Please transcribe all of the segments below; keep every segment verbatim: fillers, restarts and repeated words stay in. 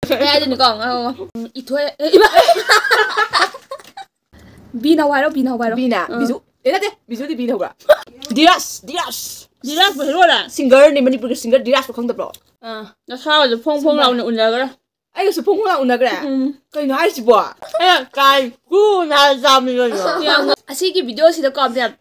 ꯀꯩ ꯍꯥꯏꯗꯣꯏꯅꯤꯀꯣ? ꯉꯥꯏꯈꯣ, ꯉꯥꯏꯈꯣ꯫ ꯎꯝ, ꯏꯊꯣꯏ, ꯑꯦ, ꯏꯃꯥ! ꯕꯤꯅ ꯍꯧꯕ ꯍꯥꯏꯔꯣ, ꯕꯤꯅ ꯍꯧꯕ ꯍꯥꯏꯔꯣ? ꯕꯤꯅ, ꯑꯥ꯫ ꯕꯤꯖꯨ꯫ ꯑꯦ, ꯅꯠꯇꯦ, ꯕꯤꯖꯨꯗꯤ ꯕꯤꯅ ꯍꯧꯕ꯭ꯔꯥ? ꯙꯤꯔꯥꯖ, ꯙꯤꯔꯥꯖ꯫ ꯙꯤꯔꯥꯖꯄꯨ ꯍꯦꯔꯣꯔꯥ? ꯁꯤꯡꯒꯔꯅꯤ, ꯃꯅꯤꯄꯨꯔꯒꯤ ꯁꯤꯡꯒꯔ ꯙꯤꯔꯥꯖꯄꯨ ꯈꯪꯗꯕ꯭ꯔꯣ? ꯑꯥ, ꯅꯁꯥꯒꯁꯨ ꯐꯣꯡ ꯐꯣꯡ ꯂꯥꯎꯅ ꯎꯅꯈ꯭ꯔꯦ꯫ ꯑꯩꯒꯁꯨ ꯐꯣꯡ ꯐꯣꯡ ꯂꯥꯎꯅ ꯎꯅꯈ꯭ꯔꯦ? ꯎꯝ꯫ ꯀꯩꯅꯣ ꯍꯥꯏꯁꯤꯕꯣ? ꯑꯩꯅ ꯀꯥꯏ ꯀꯨꯅ ꯆꯥꯕꯤꯕꯅꯣ? ꯌꯥꯝ, ꯑꯁꯤꯒꯤ ꯚꯤꯗꯤꯑꯣꯁꯤꯗꯀꯣ, ꯃꯌꯥꯝ,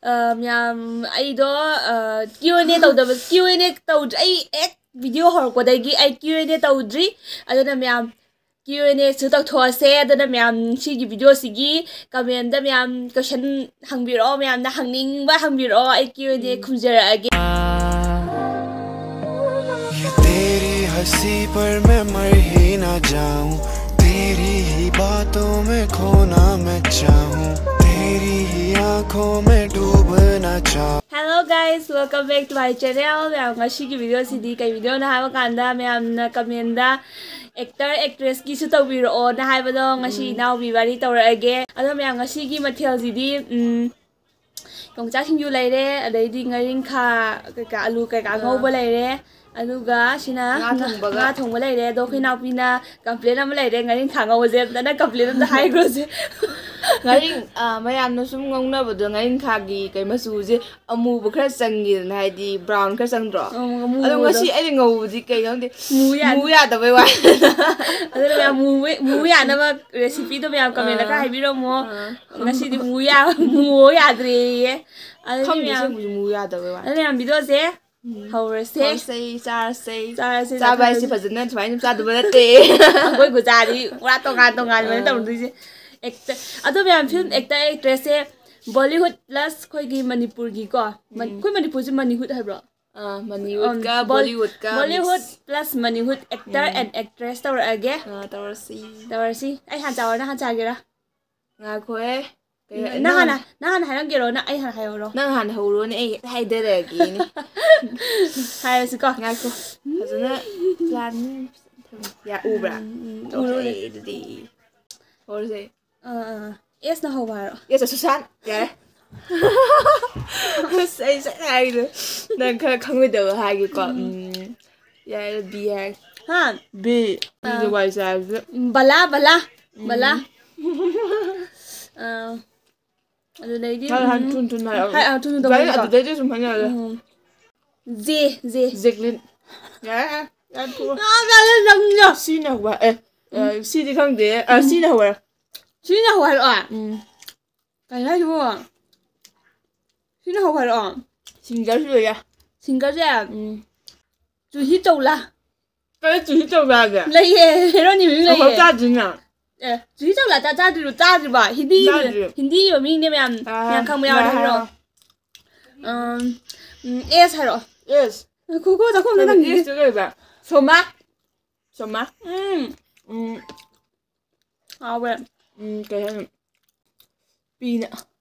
ꯑ, ꯃꯌꯥꯝ, ꯑꯩꯗꯣ, ꯑ, Q and A ꯇꯧꯗꯕ, Q and A ꯇꯧꯗ꯭ꯔꯤ꯫ ꯑꯩ ꯍꯦꯛ ꯚꯤꯗꯤꯑꯣ ꯍꯧꯔꯛꯄꯗꯒꯤ ꯑꯩ Q and A ꯇꯧꯗ꯭ꯔꯤ꯫ ꯑꯗꯨꯅ ꯃꯌꯥꯝ Q and A ꯁꯨ ꯇꯧꯊꯣꯛꯑꯁꯦ꯫ ꯑꯗꯨꯅ ꯃꯌꯥꯝ ꯁꯤꯒꯤ ꯚꯤꯗꯤꯑꯣꯁꯤꯒꯤ ꯀꯃꯦꯟꯗ ꯃꯌꯥꯝ ꯀꯣꯏꯁꯟ ꯍꯪꯕꯤꯔꯛꯑꯣ, ꯃꯌꯥꯝꯅ ꯍꯪꯅꯤꯡꯕ ꯍꯪꯕꯤꯔꯛꯑꯣ, ꯑꯩ Q and A ꯎꯝ꯫ ꯈꯨꯝꯖꯔꯛꯑꯒꯦ꯫ ये तेरी हंसी पर मैं मर ही ना जाऊं, तेरी ही बातों में खोना मैं चाहूं, तेरी ही आंखों में डूबना चाहूं। Hello guys, welcome back to my channel. ꯃꯌꯥꯝ, ꯉꯁꯤꯒꯤ ꯚꯤꯗꯤꯑꯣꯁꯤꯗꯤ ꯀꯩ ꯚꯤꯗꯤꯑꯣꯅꯣ ꯍꯥꯏꯕ ꯀꯥꯟꯗ, ꯃꯌꯥꯝꯅ ꯀꯃꯦꯟꯗ ꯑꯦꯛꯇꯔ ꯑꯦꯛꯇ꯭ꯔꯦꯁꯀꯤꯁꯨ ꯇꯧꯕꯤꯔꯛꯑꯣꯅ ꯍꯥꯏꯕꯗꯣ, ꯉꯁꯤ ꯎꯝ꯫ ꯏꯅꯥꯎꯄꯤ ꯏꯕꯥꯅꯤ ꯇꯧꯔꯛꯑꯒꯦ꯫ ꯑꯗꯣ ꯃꯌꯥꯝ, ꯉꯁꯤꯒꯤ ꯃꯊꯦꯜꯁꯤꯗꯤ, ꯎꯝ, ꯌꯣꯡꯆꯥꯛ ꯁꯤꯡꯖꯨ ꯂꯩꯔꯦ, ꯑꯗꯩꯗꯤ ꯉꯥꯔꯤꯡꯈꯥ ꯀꯩꯀꯥ, ꯑꯂꯨ ꯀꯩꯀꯥ ꯑꯥ꯫ ꯉꯧꯕ ꯂꯩꯔꯦ, ꯑꯗꯨꯒ ꯁꯤꯅ ꯉꯥ ꯊꯣꯡꯕꯒ꯫ ꯉꯥ ꯊꯣꯡꯕ ꯂꯩꯔꯦ꯫ ꯑꯗꯣ ꯑꯩꯈꯣꯏ ꯏꯅꯥꯎꯄꯤꯅ ꯀꯝꯄ꯭ꯂꯦꯟ ꯑꯃ ꯂꯩꯔꯦ, ꯉꯥꯔꯤꯡꯈꯥ ꯉꯧꯕꯁꯦ ꯑꯝꯇꯅ ꯀꯝꯄ꯭ꯂꯦꯟ ꯑꯝꯇ ꯍꯥꯏꯈ꯭ꯔꯣꯁꯦ꯫ ꯉꯥꯔꯤꯡ-, ꯑꯥ, ꯃꯌꯥꯝꯅ ꯁꯨꯝ ꯉꯧꯅꯕꯗꯣ, ꯉꯥꯔꯤꯡꯈꯥꯒꯤ ꯀꯩ ꯃꯆꯨꯁꯦ ꯑꯃꯨꯕ ꯈꯔ ꯆꯪꯉꯤꯗꯅ, ꯍꯥꯏꯗꯤ ꯕ꯭ꯔꯥꯎꯟ ꯈꯔ ꯆꯪꯗ꯭ꯔꯣ? ꯑꯪ, ꯑꯃꯨꯕꯗꯣ꯫ ꯑꯗꯣ ꯉꯁꯤ ꯑꯩꯅ ꯉꯧꯕꯗꯤ ꯀꯩꯅꯣ ꯈꯪꯗꯦ, ꯃꯨ ꯌꯥꯗꯦ꯫ ꯃꯨ ꯌꯥꯗꯕꯩ ꯋꯥꯅꯤ꯫ ꯑꯗꯨꯅ ꯃꯌꯥꯝ ꯃꯨ-, ꯃꯨ ꯌꯥꯅꯕ ꯔꯦꯁꯤꯄꯤꯗꯣ ꯃꯌꯥꯝ ꯀꯃꯦꯟꯗ ꯈꯔ ꯑꯥ꯫ ꯍꯥꯏꯕꯤꯔꯝꯃꯣ꯫ ꯑꯥ꯫ ꯉꯁꯤꯗꯤ ꯃꯨ ꯌꯥ-, ꯃꯨ ꯌꯥꯗ꯭ꯔꯦꯌꯦ꯫ ꯑꯗꯨꯗꯤ ꯈꯪꯗꯦ, ꯃꯌꯥꯝ, ꯑꯁꯦꯡꯕꯁꯨ ꯃꯨ ꯌꯥꯗꯕꯩ ꯋꯥꯅꯤ꯫ ꯑꯗꯨ ꯃꯌꯥꯝ ꯚꯤꯗꯤꯑꯣꯁꯦ ꯎꯝ꯫ ꯍꯧꯔꯁꯦ꯫ ꯍꯧꯔꯁꯦ, ꯆꯥꯔꯁꯦ꯫ ꯆꯥꯔꯁꯦ, ꯆꯥꯕ ꯍꯥꯏꯁꯦ ꯆꯥꯊꯔꯁꯦ꯫ ꯐꯖꯅ ꯁꯨꯃꯥꯏꯅ ꯆꯥꯗꯕ ꯅꯠꯇꯦ꯫ ꯑꯩꯈꯣꯏ ꯒꯨꯖꯥꯗꯤ ꯄꯨꯔꯥ ꯇꯣꯉꯥꯟ ꯇꯣꯉꯥꯟꯕꯅꯦ ꯑꯥ꯫ ꯇꯧꯗꯣꯏꯁꯦ꯫ ꯑꯦꯛꯇ-, ꯑꯗꯣ ꯃꯌꯥꯝ, ꯐꯤꯂꯝ ꯎꯝ꯫ ꯑꯦꯛꯇꯔ ꯑꯦꯛꯇ꯭ꯔꯦꯁꯁꯦ ꯕꯣꯂꯤꯍꯨꯠ ꯄ꯭ꯂꯁ ꯑꯩꯈꯣꯏꯒꯤ ꯃꯅꯤꯄꯨꯔꯒꯤꯀꯣ, ꯃꯟ-, ꯎꯝ꯫ ꯑꯩꯈꯣꯏ ꯃꯅꯤꯄꯨꯔꯁꯦ ꯃꯅꯤꯍꯨꯠ ꯍꯥꯏꯕ꯭ꯔꯣ? ꯑꯥ, ꯃꯅꯤꯍꯨꯠꯀ ꯎꯝ, ꯕꯣꯜ-, ꯕꯣꯂꯤꯍꯨꯠꯀ Bollywood mix. Plus Manihood actor ꯎꯝ꯫ ꯑꯦꯟ ꯑꯦꯛꯇ꯭ꯔꯦꯁ ꯇꯧꯔꯛꯑꯒꯦ꯫ ꯑꯥ, ꯇꯧꯔꯁꯤ꯫ ꯇꯧꯔꯁꯤ꯫ ꯑꯩ ꯍꯥꯟꯅ ꯆꯥꯎꯔ ꯅꯪ ꯍꯥꯟꯅ ꯆꯥꯒꯦꯔꯥ? ꯉꯥꯏꯈꯣꯍꯦ꯫ ꯀꯩ-, ꯅꯪ ꯅꯪ ꯍꯥꯟꯅ, ꯅꯪ ꯍꯥꯟꯅ ꯍꯥꯏꯔꯝꯒꯦꯔꯣ? ꯅꯪ ꯑꯩ ꯍꯥꯟꯅ ꯍꯥꯏꯍꯧꯔꯣ? ꯅꯪ ꯍꯥꯟꯅ ꯍꯧꯔꯣꯅꯦ, ꯑꯩ ꯍꯦꯛꯇ ꯍꯥꯏꯗꯔꯛꯑꯒꯦꯅꯦ꯫ ꯍꯥꯏꯔꯁꯤꯀꯣ꯫ ꯉꯥꯏꯈꯣ꯫ ꯐꯖꯅ ꯄ꯭ꯂꯥꯟ ꯌꯥ-, ꯎꯕ꯭ꯔꯥ? ꯎꯝ, ꯎꯝ, ꯎꯔꯦ, ꯎꯔꯦ꯫ ꯑꯣꯀꯦ, ꯑꯗꯨꯗꯤ ꯍꯧꯔꯁꯦ꯫ ꯑꯥ, ꯑꯥ, ꯑꯥ꯫ ꯑꯦꯁꯅ ꯍꯧꯕ ꯍꯥꯏꯔꯣ? ꯑꯦꯁ ꯁꯨꯁꯥꯟ, ꯌꯥꯔꯦ꯫ ꯑꯁ, ꯑꯩ ꯁꯠ ꯍꯥꯏꯔꯤꯗꯣ꯫ ꯅꯪ ꯈꯔ ꯈꯪꯉꯣꯏꯗꯕ ꯍꯥꯏꯒꯦꯀꯣ꯫ ꯎꯝ꯫ ꯎꯝ, ꯌꯥꯔꯦ, ꯕꯤ ꯍꯥꯏꯔꯒꯦ꯫ ꯍꯥ? ꯕꯤ꯫ ꯑꯥ꯫ ꯕꯤꯗ ꯋꯥꯏ ꯆꯥꯏꯕꯗ꯫ ꯎꯝ, ꯕꯂꯥ, ꯕꯂꯥ, ꯎꯝ꯫ ꯕꯂꯥ꯫ ꯑꯥ, ꯑꯗꯨꯗꯩꯗꯤ, ꯍꯥꯏ, ꯍꯥꯏ, ꯎꯝ, ꯊꯨꯅ, ꯊꯨꯅ ꯍꯥꯏꯔꯛꯑꯣ꯫ ꯍꯥꯏ, ꯑꯥ, ꯊꯨꯅ, ꯊꯨꯅ ꯒꯥꯔꯤ ꯇꯧꯔꯒ꯫ ꯑꯗꯨꯗꯩꯗꯤ ꯁꯨꯝ ꯍꯥꯏꯅꯔꯁꯦ꯫ ꯎꯝ꯫ J, J. ꯖꯦꯛꯂꯤꯟ꯫ ꯌꯥꯔꯦ, ꯌꯥꯔꯦ, ꯌꯥꯔꯦ, ꯊꯣꯛꯑꯣ꯫ ꯑꯥ, ꯌꯥꯔꯦ, ꯌꯥꯝ, ꯌꯥꯝ꯫ ꯁꯤꯅ ꯍꯧꯕ, ꯑꯦ, ꯑ, ꯎꯝ꯫ ꯁꯤꯗꯤ ꯈꯪꯗꯦ꯫ ꯑ, ꯎꯝ꯫ ꯁꯤꯅ ꯍꯧꯕ꯫ ꯁꯤꯅ ꯍꯧꯕ ꯍꯥꯏꯔꯛꯑꯣ? ꯎꯝ꯫ ꯀꯩꯅꯣ ꯍꯥꯏꯁꯤꯕꯣ? ꯁꯤꯅ ꯍꯧꯕ ꯍꯥꯏꯔꯛꯑꯣ? ꯁꯤꯡꯒꯔꯁꯨ ꯂꯩꯌꯦ꯫ ꯁꯤꯡꯒꯔꯁꯦ? ꯎꯝ꯫ ꯖꯨꯍꯤ ꯆꯧꯂꯥ꯫ ꯀꯔꯤ ꯖꯨꯍꯤ ꯆꯧꯂꯥꯁꯦ? ꯂꯩꯌꯦ, ꯍꯦꯔꯣꯅꯤ ꯃꯃꯤꯡ ꯑꯃꯨꯛꯐꯥꯎ ꯂꯩꯌꯦ꯫ ꯆꯥꯗ꯭ꯔꯤꯅ꯫ ꯑꯦ, ꯖꯨꯍꯤ ꯆꯧꯂꯥ ꯆꯥ-, ꯆꯥꯗ꯭ꯔꯤꯕꯣ? ꯆꯥꯗ꯭ꯔꯤꯕ? ꯍꯤꯟꯗꯤ, ꯆꯥꯗ꯭ꯔꯤ꯫ ꯍꯤꯟꯗꯤ ꯑꯣꯏꯕ ꯃꯤꯅꯦ ꯃꯌꯥꯝ, ꯑꯥ, ꯃꯌꯥꯝ ꯈꯪꯕ ꯌꯥꯎꯔꯗꯤ ꯌꯥꯔꯦ, ꯍꯥꯏꯔꯛꯑꯣ꯫ ꯍꯥꯏꯔꯣ꯫ ꯎꯝ, ꯎꯝ, ꯑꯦꯁ ꯍꯥꯏꯔꯛꯑꯣ꯫ ꯑꯦꯁ꯫ ꯉꯥꯏꯈꯣꯀꯣ, ꯆꯥꯛꯈꯨꯝꯗ ꯀꯩꯅꯣ ꯅꯪꯒꯤ ꯑꯦꯁꯇ ꯀꯩꯕ? ꯁꯣꯃꯥ꯫ ꯁꯣꯃꯥ꯫ ꯎꯝ꯫ ꯎꯝ꯫ ꯍꯥꯎꯋꯦ꯫ ꯎꯝ, ꯀꯩ ꯍꯥꯏꯅꯣ? ꯄꯤꯅ꯫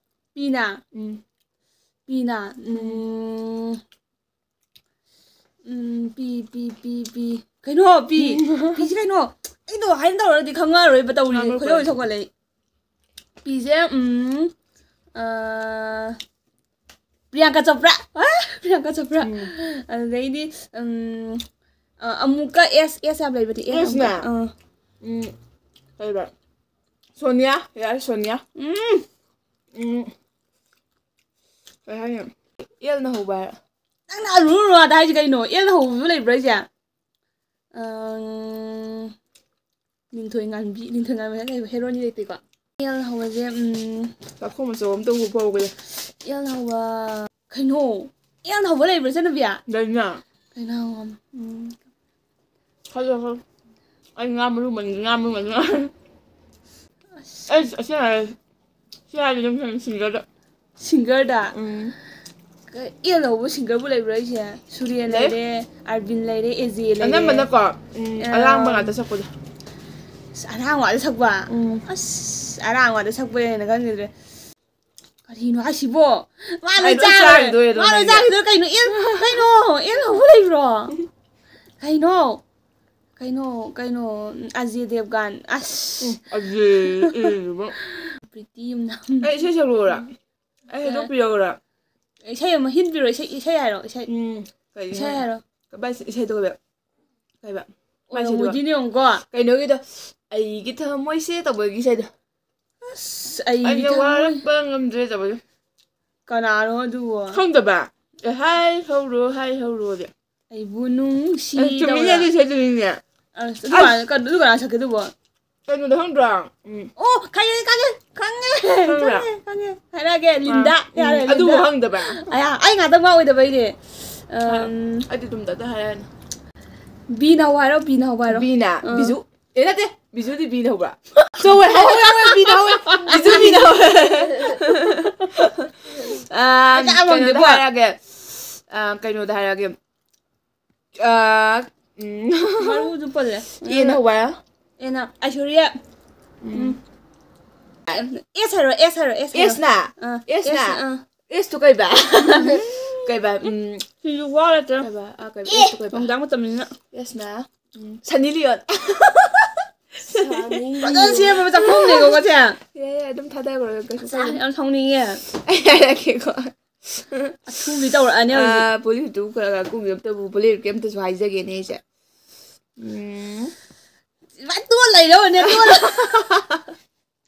ꯄꯤꯅ? ꯎꯝ꯫ ꯄꯤꯅ? ꯎꯝ꯫ ꯎꯝ꯫ ꯎꯝ, ꯄꯤ, ꯄꯤ, ꯄꯤ, ꯄꯤ꯫ ꯀꯩꯅꯣ? ꯄꯤ꯫ ꯄꯤꯁꯤ ꯀꯩꯅꯣ? ꯑꯩꯗꯣ ꯍꯥꯏꯅ ꯇꯧꯔꯗꯤ ꯈꯪꯉꯛꯑꯔꯣꯏꯕ ꯇꯧꯔꯤꯁꯦ꯫ ꯉꯥꯡꯉꯛꯄ ꯈꯣꯏꯗꯧ ꯌꯥꯗꯦ꯫ ꯁꯧꯒꯠꯂꯦ ꯑꯩ꯫ ꯄꯤꯁꯦ, ꯎꯝ, ꯑ, ꯄ꯭ꯔꯤꯌꯥꯡꯀꯥ ꯆꯣꯄ꯭ꯔꯥ꯫ ꯑ, ꯄ꯭ꯔꯤꯌꯥꯡꯀꯥ ꯆꯣꯄ꯭ꯔꯥ꯫ ꯎꯝ꯫ ꯑꯗꯨꯗꯩꯗꯤ, ꯎꯝ, ꯑ, ꯑꯃꯨꯛꯀ ꯑꯦꯁ, ꯑꯦꯁ ꯌꯥꯝ ꯂꯩꯕꯅꯤ꯫ ꯑꯦꯁ ꯑꯦꯁꯅꯦ? ꯑꯃꯨꯛꯀ, ꯑ꯫ ꯎꯝ, ꯀꯩꯕ? ꯁꯣꯅꯤꯌꯥ, ꯌꯥꯔꯦ, ꯁꯣꯅꯤꯌꯥ꯫ ꯎꯝ꯫ ꯎꯝ꯫ ꯀꯩ ꯍꯥꯏꯅꯤ? ꯑꯦꯜꯅ ꯍꯧꯕ ꯍꯥꯏꯔꯣ꯫ ꯅꯪꯅ ꯑꯔꯨ ꯑꯔꯨ ꯑꯗꯥ ꯍꯥꯏꯁꯦ ꯀꯩꯅꯣ? ꯑꯦꯜꯅ ꯍꯧꯕꯕꯨ ꯂꯩꯕ꯭ꯔꯥ ꯍꯥꯏꯁꯦ? ꯑꯪ, ꯂꯤꯟꯊꯣꯏ ꯉꯥꯟꯕꯤ, ꯂꯤꯟꯊꯣꯏ ꯉꯥꯟꯕꯤ ꯍꯥꯏꯅ ꯂꯩꯕ ꯍꯦꯔꯣꯅꯤ ꯂꯩꯇꯦꯀꯣ? ꯑꯦꯜ ꯍꯧꯕꯁꯦ, ꯎꯝ, ꯆꯥꯛꯈꯣꯝ ꯑꯆꯧꯕ ꯑꯝꯇ ꯎꯕ ꯐꯥꯎꯕꯗ꯫ ꯑꯦꯜ ꯍꯧꯕ, ꯀꯩꯅꯣ? ꯑꯦꯜ ꯍꯧꯕ ꯂꯩꯕ꯭ꯔꯥ, ꯏꯆꯟꯅꯨꯄꯤ? ꯂꯩꯅ꯫ ꯀꯩꯅꯣ? ꯎꯝ꯫ ꯈꯜꯂꯣ, ꯈꯜꯂꯣ꯫ ꯑꯩ ꯉꯥ ꯃꯔꯨ ꯃꯟꯒꯦ, ꯉꯥ ꯃꯔꯨ ꯃꯟꯒꯦ꯫ ꯑꯁ꯫ ꯑꯩ ꯑꯁꯦꯡꯕ ꯍꯥꯏꯔꯦ꯫ ꯁꯤ ꯍꯥꯏꯔꯗꯤ ꯑꯗꯨꯝ ꯈꯪꯉꯦ, ꯁꯤꯡꯒꯔꯗ꯫ ꯁꯤꯡꯒꯔꯗ? ꯎꯝ꯫ ꯀ-, ꯑꯦꯜ ꯍꯧꯕ ꯁꯤꯡꯒꯔꯕꯨ ꯂꯩꯕ꯭ꯔꯥ ꯍꯥꯏꯁꯦ? ꯁꯨꯔꯦꯟ ꯂꯩ꯫ ꯂꯩꯔꯦ, ꯑꯥꯔꯕꯤꯟ ꯂꯩꯔꯦ, ꯑꯦꯖꯦ ꯂꯩꯔꯦ꯫ ꯑꯅꯝꯕꯅꯀꯣ, ꯎꯝ, ꯑꯥ꯫ ꯑꯔꯥꯡꯕ ꯉꯥꯛꯇ ꯁꯛꯄꯗꯣ꯫ ꯑꯁ, ꯑꯔꯥꯡꯕ ꯉꯥꯛꯇ ꯁꯛꯄ? ꯎꯝ꯫ ꯑꯁ, ꯑꯔꯥꯡꯕ ꯉꯥꯛꯇ ꯁꯛꯄ ꯍꯦꯟꯅ ꯈꯪꯈꯤꯗ꯭ꯔꯦ꯫ ꯀꯔꯤꯅꯣ ꯍꯥꯏꯁꯤꯕꯣ? ꯃꯥ ꯂꯣꯏ ꯑꯩ ꯂꯣꯏ ꯆꯥꯈ꯭ꯔꯦ꯫ ꯆꯥꯈꯤꯗꯣꯏꯔꯦ ꯃꯥ ꯂꯣꯏ ꯅꯪꯒꯤꯁꯦ꯫ ꯆꯥꯈꯤꯗꯣꯏꯔꯦ꯫ ꯀꯩꯅꯣ? ꯑꯦꯜ, ꯀꯩꯅꯣ? ꯑꯦꯜ ꯍꯧꯕ ꯂꯩꯕ꯭ꯔꯣ? ꯀꯩꯅꯣ? ꯀꯩꯅꯣ? ꯀꯩꯅꯣ? ꯑꯖꯦ ꯗꯦꯕꯒꯥꯟ꯫ ꯑꯁ꯫ ꯎꯝ, ꯑꯖꯦ, ꯑꯦꯕ꯫ ꯄ꯭ꯔꯤꯇꯤ ꯑꯃꯅ꯫ ꯑꯩ ꯏꯁꯩ ꯁꯛꯂꯛꯎꯔꯥ? ꯑꯩ ꯍꯦꯛꯇ ꯄꯤꯔꯛꯎꯔꯥ? ꯏꯁꯩ ꯑꯃ ꯍꯤꯟ ꯄꯤꯔꯣ, ꯏꯁꯩ, ꯏꯁꯩ ꯍꯥꯏꯔꯣ, ꯏꯁꯩ꯫ ꯎꯝ, ꯀꯩ ꯏꯁꯩ ꯏꯁꯩ? ꯍꯥꯏꯔꯣ꯫ ꯀꯃꯥꯏ ꯏꯁꯩꯗꯣ ꯀꯩꯕ? ꯀꯩꯕ? ꯃꯥꯏ ꯏꯁꯩꯗꯨꯔꯣ? ꯑꯣꯏꯔꯝꯃꯣꯏꯗꯣꯏꯅꯦ ꯌꯦꯡꯉꯨꯀꯣ꯫ ꯀꯩꯅꯣꯒꯤꯗꯣ, "ꯑꯩꯒꯤ ꯊꯃꯣꯏꯁꯦ" ꯇꯧꯕꯒꯤ ꯏꯁꯩꯗꯣ꯫ ꯑꯁ, ꯑꯩꯒꯤ ꯑꯩꯅ ꯊꯃꯣꯏ ꯋꯥꯔꯛꯄ ꯉꯝꯗ꯭ꯔꯦ ꯇꯧꯕꯗꯣ꯫ ꯀꯅꯥꯅꯣ ꯑꯗꯨꯕꯣ? ꯈꯪꯗꯕ? ꯑꯦ, "ꯍꯥꯏ ꯍꯧꯔꯣ, ꯍꯥꯏ ꯍꯧꯔꯣꯗꯤ"꯫ "ꯑꯩꯕꯨ ꯅꯨꯡꯁꯤ" ꯑꯦ, ꯆꯨꯝꯃꯤꯅꯦ, ꯇꯧꯕꯗꯣ꯫ ꯑꯗꯨ ꯏꯁꯩꯗꯨꯅꯤꯅꯦ꯫ ꯑꯁ, ꯑꯗꯨ ꯑꯁ꯫ ꯀꯅꯥ-, ꯑꯗꯨ ꯀꯅꯥ ꯁꯛꯀꯦ ꯑꯗꯨꯕꯣ? ꯀꯩꯅꯣꯗꯣ ꯈꯪꯗ꯭ꯔꯣ? ꯎꯝ꯫ ꯑꯣ, ꯈꯪꯉꯦ, ꯈꯪꯉꯦ, ꯈꯪꯉꯦ, ꯈꯪꯕ꯭ꯔꯥ? ꯈꯪꯉꯦ, ꯈꯪꯉꯦ꯫ ꯍꯥꯏꯔꯛꯑꯒꯦ, ꯑꯥ꯫ ꯂꯤꯟꯗꯥ꯫ ꯎꯝ, ꯌꯥꯔꯦ, ꯑꯗꯨꯕꯨ ꯂꯤꯟꯗꯥ꯫ ꯈꯪꯗꯕ? ꯑꯌꯥ, ꯑꯩ ꯉꯥꯛꯇꯪ ꯉꯥꯎꯑꯣꯏꯗꯕꯩꯅꯦ꯫ ꯑꯥ, ꯑꯝ, ꯑꯩꯗꯤ ꯑꯗꯨꯝ ꯇꯞꯇ ꯍꯥꯏꯔꯛꯑꯅꯤ꯫ ꯕꯤꯅ ꯍꯧꯕ ꯍꯥꯏꯔꯣ, ꯕꯤꯅ ꯍꯧꯕ ꯍꯥꯏꯔꯣ? ꯕꯤꯅ? ꯑꯥ꯫ ꯕꯤꯖꯨ? ꯑꯦ, ꯅꯠꯇꯦ, ꯕꯤꯖꯨꯗꯤ ꯕꯤꯅ ꯍꯧꯕ꯭ꯔꯥ? ꯆꯣ, ꯍꯣꯏ, ꯍꯣꯏ, ꯍꯣꯏ, ꯍꯣꯏ, ꯕꯤꯅ ꯍꯧꯋꯦ꯫ ꯕꯤꯖꯨ ꯕꯤꯅ ꯍꯧꯋꯦ꯫ ꯑꯥ, ꯀꯌꯥ ꯀꯩꯅꯣꯗ ꯉꯝꯗꯦꯀꯣ? ꯍꯥꯏꯔꯛꯑꯒꯦ꯫ ꯑꯥ, ꯀꯩꯅꯣꯗ ꯍꯥꯏꯔꯛꯑꯒꯦ꯫ ꯑꯥ, ꯎꯝ꯫ ꯃꯔꯨꯁꯨ ꯄꯜꯂꯦ꯫ ꯑꯦꯅ ꯍꯧꯕ ꯍꯥꯏꯔꯣ? ꯑꯦꯅ ꯑꯥꯏꯁꯣꯔꯤꯌꯥ꯫ ꯎꯝ꯫ ꯎꯝ꯫ ꯑꯦꯁ ꯍꯥꯏꯔꯣ, ꯑꯦꯁ ꯍꯥꯏꯔꯣ, ꯑꯦꯁ ꯍꯥꯏꯔꯣ꯫ ꯑꯦꯁꯅ? ꯑꯥ, ꯑꯦꯁꯅ? ꯑꯦꯁꯅ, ꯑꯥ꯫ ꯑꯦꯁꯇꯨ ꯀꯩꯕ? ꯀꯩꯕ? ꯎꯝ꯫ ꯁꯤꯁꯨ ꯋꯥ ꯂꯩꯇ꯭ꯔꯦ꯫ ꯀꯩꯕ? ꯑꯥ, ꯀꯩꯕ? ꯑꯦ! ꯑꯦꯁꯇꯨ ꯀꯩꯕ? ꯅꯨꯡꯗꯥꯡ ꯃꯇꯝꯅꯤꯅ꯫ ꯑꯦꯁꯅ? ꯎꯝ꯫ ꯁꯅꯤ ꯂꯤꯌꯣꯟ꯫ ꯁꯅꯤ ꯐꯖꯅ ꯂꯤꯌꯣꯟ꯫ ꯁꯦꯝꯃꯕ ꯆꯥꯛꯈꯨꯝꯅꯦꯀꯣ ꯁꯦ꯫ ꯌꯥꯏ, ꯌꯥꯏ, ꯑꯗꯨꯝ ꯊꯥꯗꯈ꯭ꯔꯣ, ꯀꯩꯁꯨ ꯑꯁ, ꯀꯥꯏꯗꯦ꯫ ꯌꯥꯝ ꯁꯥꯎꯅꯤꯡꯉꯦ꯫ ꯑꯩ ꯍꯥꯏꯔꯛꯀꯦꯀꯣ꯫ ꯑꯊꯨꯕꯤ ꯇꯧꯔꯛꯑꯅꯤ ꯍꯧꯖꯤꯛ꯫ ꯑꯥ, ꯄꯣꯂꯤꯁꯇꯨ ꯈꯔ ꯈꯔ ꯀꯨꯝꯒꯤ ꯑꯝꯇꯕꯨ, ꯄꯣꯂꯤ ꯀꯩꯝꯇꯁꯨ ꯍꯥꯏꯖꯒꯦꯅꯦ ꯑꯩꯁꯦ꯫ ꯎꯝ꯫ ꯏꯃꯥ, ꯇꯣꯟ ꯂꯩꯔꯦ ꯍꯧꯅꯦ, ꯇꯣꯟ꯫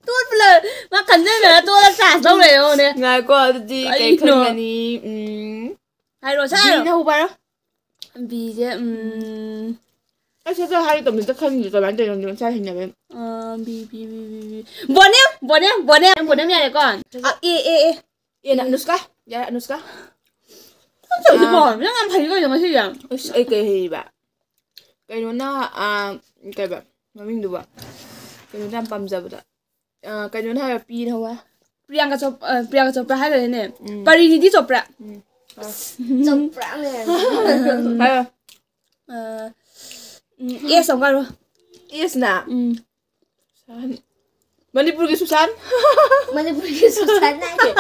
ꯇꯣꯟ ꯄꯨꯂꯞ ꯃꯥ ꯈꯟꯖꯟꯅꯔ ꯇꯣꯟꯗ ꯆꯥꯔꯖ ꯇꯧ ꯂꯩꯔꯦ ꯍꯧꯅꯦ꯫ ꯉꯥꯏꯈꯣ, ꯑꯗꯨꯗꯤ ꯀꯩ ꯀꯩꯅꯣ? ꯈꯟꯒꯅꯤ? ꯎꯝ꯫ ꯍꯥꯏꯔꯣ, ꯁꯥꯔꯣ꯫ ꯕꯤꯅ ꯍꯧꯕ ꯍꯥꯏꯔꯣ꯫ ꯕꯤꯁꯦ, ꯎꯝ꯫ ꯑꯩ ꯁꯠ ꯁꯠ ꯍꯥꯏꯒꯦ ꯇꯧꯕꯅꯤ, ꯍꯦꯛꯇ ꯈꯟꯗ꯭ꯔꯦ, ꯀꯃꯥꯏꯅ ꯇꯧꯔꯤꯅꯣ ꯈꯪꯗꯦ, ꯉꯁꯥꯏ ꯍꯩꯅꯕꯩ꯫ ꯑ, ꯕꯤ, ꯕꯤ, ꯕꯤ, ꯕꯤ, ꯕꯤ꯫ ꯕꯣꯅꯦꯝ, ꯕꯣꯅꯦꯝ, ꯕꯣꯅꯦꯝ, ꯕꯣꯅꯦꯝ ꯌꯥꯔꯦꯀꯣ? ꯁꯠ ꯁꯠ꯫ ꯑ, ꯑꯦ, ꯑꯦ, ꯑꯦ꯫ ꯑꯦꯅ ꯑꯦ꯫ ꯑꯅꯨꯁꯀꯥ꯫ ꯌꯥꯔꯦ, ꯑꯅꯨꯁꯀꯥ꯫ ꯅꯪ ꯇꯧꯔꯤꯁꯤꯕꯣ? ꯑꯥ꯫ ꯅꯪ ꯌꯥꯝ ꯍꯩ ꯀꯩꯅꯣ ꯉꯁꯤꯁꯦ? ꯑꯁ, ꯑꯩ ꯀꯩ ꯍꯩꯔꯤꯕ? ꯀꯩꯅꯣꯅ, ꯑꯥ, ꯀꯩꯕ? ꯃꯃꯤꯡꯗꯨꯕ? ꯀꯩꯅꯣꯅ ꯌꯥꯝ ꯄꯥꯝꯖꯕꯗ꯫ ꯑꯥ, ꯀꯩꯅꯣꯅ ꯍꯥꯏꯕ, ꯄꯤꯅ ꯍꯧꯕ꯫ ꯄ꯭ꯔꯤꯌꯥꯡꯀꯥ ꯆꯣꯞ-, ꯑ, ꯄ꯭ꯔꯤꯌꯥꯡꯀꯥ ꯆꯣꯄ꯭ꯔꯥ ꯍꯥꯏꯗꯣꯏꯅꯦ꯫ ꯎꯝ꯫ ꯄꯔꯤꯅꯤꯇꯤ ꯆꯣꯄ꯭ꯔꯥ꯫ ꯎꯝ꯫ ꯑꯁ, ꯆꯣꯄ꯭ꯔꯥ ꯃꯌꯥꯝ꯫ ꯍꯥꯏꯌꯣ꯫ ꯑ, ꯎꯝ, ꯑꯦꯁ ꯑꯃꯨꯛꯀ ꯍꯥꯏꯔꯣ꯫ ꯑꯦꯁꯅ? ꯎꯝ꯫ ꯁꯨꯁꯥꯟ꯫ ꯃꯅꯤꯄꯨꯔꯒꯤ ꯁꯨꯁꯥꯟ꯫ ꯃꯅꯤꯄꯨꯔꯒꯤ ꯁꯨꯁꯥꯟ ꯍꯥꯏꯁꯦ꯫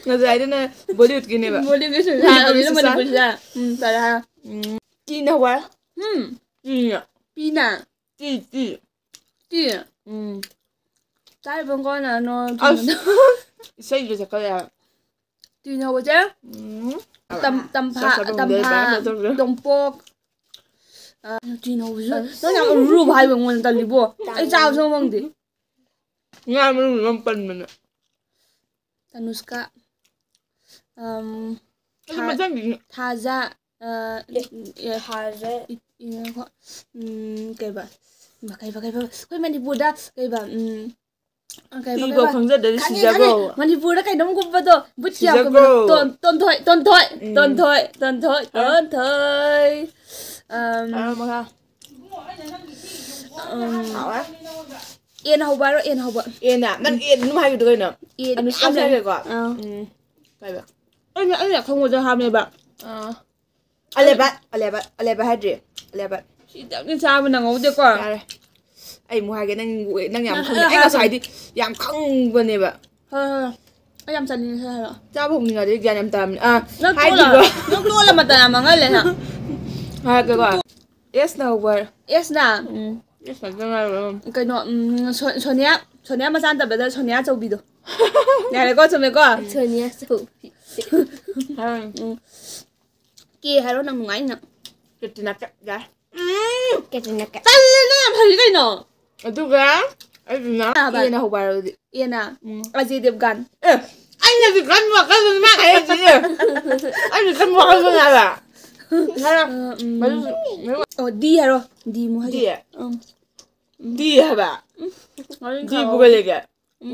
ꯉꯁꯥꯏꯗꯨꯅ ꯕꯣꯂꯤꯋꯨꯗꯀꯤꯅꯦꯕ꯫ ꯕꯣꯂꯤꯋꯨꯗꯀꯤ ꯁꯨꯁꯥꯟ, ꯃꯅꯤꯄꯨꯔꯒꯤ ꯍꯧꯖꯤꯛꯅ ꯁꯨꯁꯥꯟ꯫ ꯃꯅꯤꯄꯨꯔ ꯁꯨꯁꯥꯟ꯫ ꯎꯝ, ꯇꯥꯔꯦ, ꯍꯥꯏꯔꯣ꯫ ꯎꯝ꯫ ꯇꯤꯅ ꯍꯧꯕ꯫ ꯎꯝ꯫ ꯇꯤꯅ꯫ ꯇꯤ, ꯇꯤ꯫ ꯇꯤ꯫ ꯎꯝ꯫ ꯆꯥꯔꯤꯕ ꯀꯣꯟꯅ ꯅꯣ ꯑꯁ꯫ ꯏꯁꯩꯁꯦ ꯁꯛꯀꯠꯂꯦ ꯍꯥꯏꯕ꯫ ꯇꯤꯅ ꯍꯧꯕꯁꯦ ꯎꯝ꯫ ꯇꯝ-, ꯇꯝꯐꯥ, ꯆꯥꯛ ꯆꯥꯕ ꯇꯝꯐꯥ, ꯍꯧꯅꯔꯦ, ꯇꯣꯝꯄꯣꯛ꯫ ꯇꯤꯟ ꯍꯧꯕꯁꯨ ꯅꯪ ꯌꯥꯝ ꯑꯔꯨꯕ ꯍꯥꯏꯕ ꯑꯩꯉꯣꯟꯗ ꯇꯜꯂꯤꯕꯣ꯫ ꯑꯩ ꯆꯥꯕꯁꯨ ꯉꯝꯗꯦ꯫ ꯉꯥ ꯃꯅꯨꯡꯗ ꯌꯥꯝ ꯄꯟꯕꯅꯦ꯫ ꯇꯅꯨꯁꯀꯥ꯫ ꯑꯝ, ꯑꯗꯨ ꯊꯥ-, ꯃꯊꯪꯗꯤ ꯊꯥꯖ꯫ ꯑ, ꯑꯦ, ꯑꯦ, ꯊꯥꯖ꯫ ꯏ-, ꯏ-, ꯉꯥꯏꯈꯣ꯫ ꯎꯝ, ꯀꯩꯕ? ꯏꯃꯥ, ꯀꯩꯕ, ꯀꯩꯕ? ꯑꯩꯈꯣꯏ ꯃꯅꯤꯄꯨꯔꯗ ꯀꯩꯕ? ꯎꯝ, ꯀꯩꯕ, ꯇꯤꯕꯧ ꯀꯩꯕ? ꯈꯪꯖꯗ꯭ꯔꯗꯤ ꯈꯪꯉꯦ, ꯁꯤꯖꯈ꯭ꯔꯣ꯫ ꯈꯪꯉꯦ꯫ ꯃꯅꯤꯄꯨꯔꯗ ꯀꯩꯅꯣꯝ ꯀꯨꯝꯕꯗꯣ꯫ ꯕꯨꯠꯀꯤ ꯌꯥꯝ ꯁꯤꯖꯈ꯭ꯔꯣ꯫ ꯀꯨꯝꯕꯗꯣ꯫ ꯇꯣꯟ-, ꯇꯣꯟꯊꯣꯏ, ꯇꯣꯟꯊꯣꯏ, ꯎꯝ꯫ ꯇꯣꯟꯊꯣꯏ, ꯇꯣꯟꯊꯣꯏ, ꯍꯥꯏꯔꯣ꯫ ꯇꯣꯟꯊꯣꯏ꯫ ꯑꯝ, ꯍꯥꯏꯔꯣ ꯃꯈꯥ꯫ ꯎꯝ꯫ ꯍꯥꯎꯋꯦ꯫ ꯑꯦꯅ ꯍꯧꯕ ꯍꯥꯏꯔꯣ, ꯑꯦꯅ ꯍꯧꯕ꯫ ꯑꯦꯅ? ꯅꯪ ꯑꯦ ꯑꯗꯨꯝ ꯍꯥꯏꯕꯗꯣ ꯀꯩꯅꯣ? ꯑꯦ ꯑꯅꯨꯁꯀꯥ ꯃꯌꯥꯝ ꯂꯩ꯫ ꯁꯥꯏꯔꯦꯀꯣ? ꯑꯥ꯫ ꯎꯝ꯫ ꯀꯩꯕ? ꯑꯩꯅ, ꯑꯩꯅ ꯈꯪꯕꯗ ꯍꯥꯞꯅꯦꯕ꯫ ꯑꯥ꯫ ꯑꯂꯦꯕ, ꯑꯂꯦꯕ, ꯑꯂꯦꯕ ꯍꯥꯏꯗ꯭ꯔꯤ꯫ ꯑꯂꯦꯕ꯫ ꯁꯤꯗꯪꯗꯤ ꯆꯥꯕ ꯅꯪꯍꯧꯗꯦꯀꯣ꯫ ꯌꯥꯔꯦ꯫ ꯑꯩ ꯑꯃꯨꯛ ꯍꯥꯏꯒꯦ, ꯅꯪ, ꯅꯪ ꯌꯥꯝ ꯅꯪ ꯈꯪꯉꯦ꯫ ꯑ, ꯑꯩ ꯍꯥꯏꯔꯣ꯫ ꯉꯁꯥꯏꯗꯤ ꯌꯥꯝ ꯈꯪꯕꯅꯦꯕ꯫ ꯍꯣꯏ, ꯍꯣꯏ, ꯍꯣꯏ꯫ ꯑꯩ ꯌꯥꯝ ꯆꯥꯅꯤꯡꯉꯦ, ꯁꯤ ꯍꯥꯏꯔꯣ꯫ ꯆꯥꯕ ꯍꯧꯅꯤꯡꯉꯗꯤ ꯒ꯭ꯌꯥꯟ ꯌꯥꯝ ꯇꯥꯔꯝꯅꯦ꯫ ꯑꯥ, ꯅꯪ ꯇꯣꯛꯑꯣ, ꯍꯥꯏꯗꯤꯀꯣ꯫ ꯅꯪ ꯇꯣꯛꯑꯣ, ꯃꯇꯝ ꯌꯥꯝ ꯃꯥꯡꯍꯜꯂꯦ ꯅꯪ꯫ ꯍꯥꯏꯔꯛꯀꯦꯀꯣ꯫ ꯑꯦꯁꯅ ꯍꯧꯕ ꯍꯥꯏꯔꯣ꯫ ꯑꯦꯁꯅ? ꯎꯝ꯫ ꯑꯦꯁ ꯉꯥꯛꯇ ꯉꯥꯏꯔꯣ꯫ ꯀꯩꯅꯣ, ꯎꯝ, ꯁꯣ-, ꯁꯣꯅꯤꯌꯥ, ꯁꯣꯅꯤꯌꯥ ꯃꯆꯥ ꯅꯠꯇꯕꯗ ꯁꯣꯅꯤꯌꯥ ꯑꯆꯧꯕꯤꯗꯣ꯫ ꯌꯥꯔꯦꯀꯣ, ꯆꯨꯝꯃꯦꯀꯣ? ꯁꯣꯅꯤꯌꯥ ꯑꯆꯧꯕꯤ꯫ ꯍꯥꯏꯔꯣ꯫ ꯎꯝ꯫ ꯀꯦ ꯍꯥꯏꯔꯣ, ꯅꯪ ꯅꯨꯡꯉꯥꯏꯅ꯫ ꯀꯦꯇ꯭ꯔꯤꯅꯥ ꯀꯦꯞ, ꯌꯥꯔꯦ꯫ ꯎꯝ꯫ ꯀꯦꯇ꯭ꯔꯤꯅꯥ ꯀꯦꯞ꯫ ꯇꯜꯂꯦ, ꯅꯪ ꯌꯥꯝ ꯍꯩ ꯀꯩꯅꯣ? ꯑꯗꯨꯒ ꯑꯩꯗꯨꯅ ꯍꯥꯏꯕ꯫ ꯑꯦꯅ ꯍꯧꯕ ꯍꯥꯏꯔꯣ ꯑꯗꯨꯗꯤ꯫ ꯑꯦꯅ? ꯎꯝ꯫ ꯑꯖꯦ ꯗꯦꯕꯒꯥꯟ꯫ ꯑꯦ, ꯑꯩꯅꯗꯤ ꯈꯟꯕ ꯋꯥꯈꯜꯗꯨꯅꯤ ꯃꯥ ꯍꯥꯏꯔꯛꯏꯁꯦ꯫ ꯑꯩꯅ ꯈꯟꯕ ꯋꯥꯈꯜꯗꯨꯅꯦ ꯍꯥꯏꯕ꯫ ꯍꯥꯏꯔꯣ꯫ ꯎꯝ, ꯎꯝ꯫ ꯃꯗꯨꯁꯨ, ꯃꯗꯨ ꯑꯣ, ꯗꯤ ꯍꯥꯏꯔꯣ꯫ ꯗꯤ ꯑꯃꯨꯛ ꯍꯥꯏꯔꯣ꯫ ꯗꯤ꯫ ꯎꯝ꯫ ꯗꯤ ꯍꯥꯏꯕ꯫ ꯎꯝ꯫ ꯗꯤꯕꯨ ꯀꯩ ꯂꯩꯒꯦ? ꯎꯝ꯫